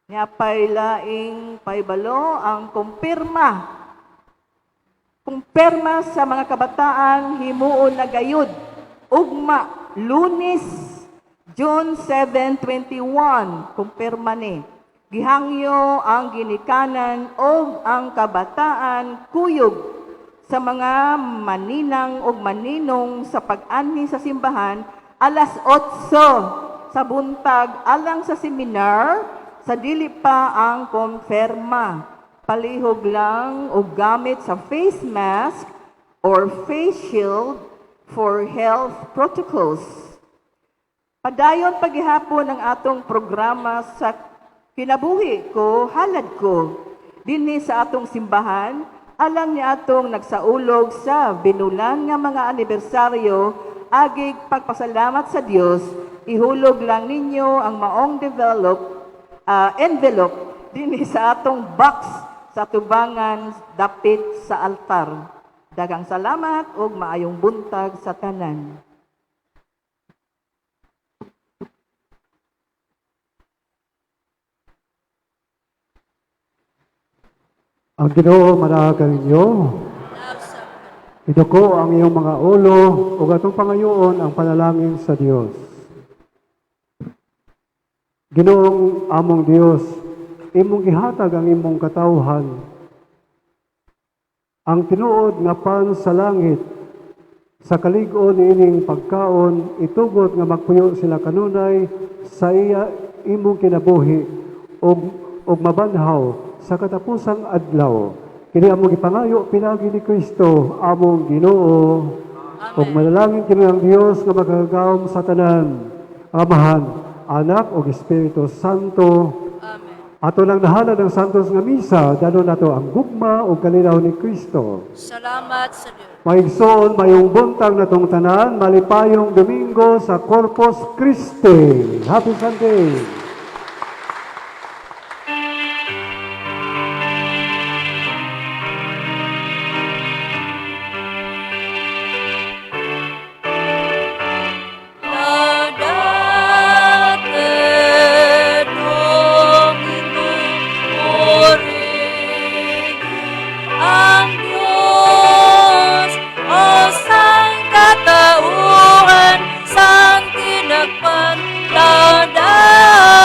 Nya pay laing paybalo ang kumpirma. Kumpirma sa mga kabataan, himuon na gayud. Ugma, Lunes, June 7, 21, kumpirma ni. Gihangyo ang ginikanan o ang kabataan kuyog sa mga maninang o maninong sa pag-anhi sa simbahan alas 8 sa buntag alang sa seminar sa dili pa ang konferma. Palihog lang og gamit sa face mask or face shield for health protocols. Padayon paghihapon ang atong programa sa Kinabuhi Ko, Halad Ko. Dinhi sa atong simbahan, alang ni atong nagsaulog sa binulan nga mga anibersaryo, agig pagpasalamat sa Dios, ihulog lang ninyo ang maong envelope dinhi sa atong box sa tubangan dapit sa altar. Daghang salamat ug maayong buntag sa tanan. Ang Ginoo manaag kaninyo. Iduko ang iyong mga ulo ug atong pangayoon ang panalangin sa Dios. Ginoong among Dios, imong gihatag ang imong katawhan ang tinuod nga pan sa langit. Sa kalig-on niining pagkaon, itugot nga magpuyo sila kanunay sa iya imong kinabuhi ug mabanhaw sa katapusang adlaw. Kini among gipangayo pinaagi ni Kristo among Ginoo. Ug manalangin kini ang Dios nga makagagahom sa tanan, Amahan, Anak ug Espiritu Santo. Amen. Ato nang nahalad ang santos nga misa, dalo nato ang gugma ug kalinaw ni Kristo. Salamat sa Dios. Maigsoon, mayong buntag natong tanan, malipayong Domingo sa Corpus Christi. Happy Sunday! Laudate Domino, purihin ang Diyos, o sangkatauhan, sang tinagpan, laudate.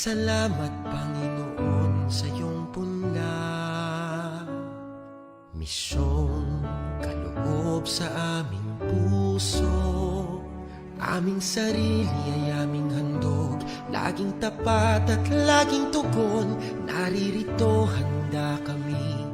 Salamat, Panginoon, sa iyong punla. Misyong kaloob sa aming puso. Aming sarili ay aming handog. Laging tapat at laging tugon. Naririto, handa kami.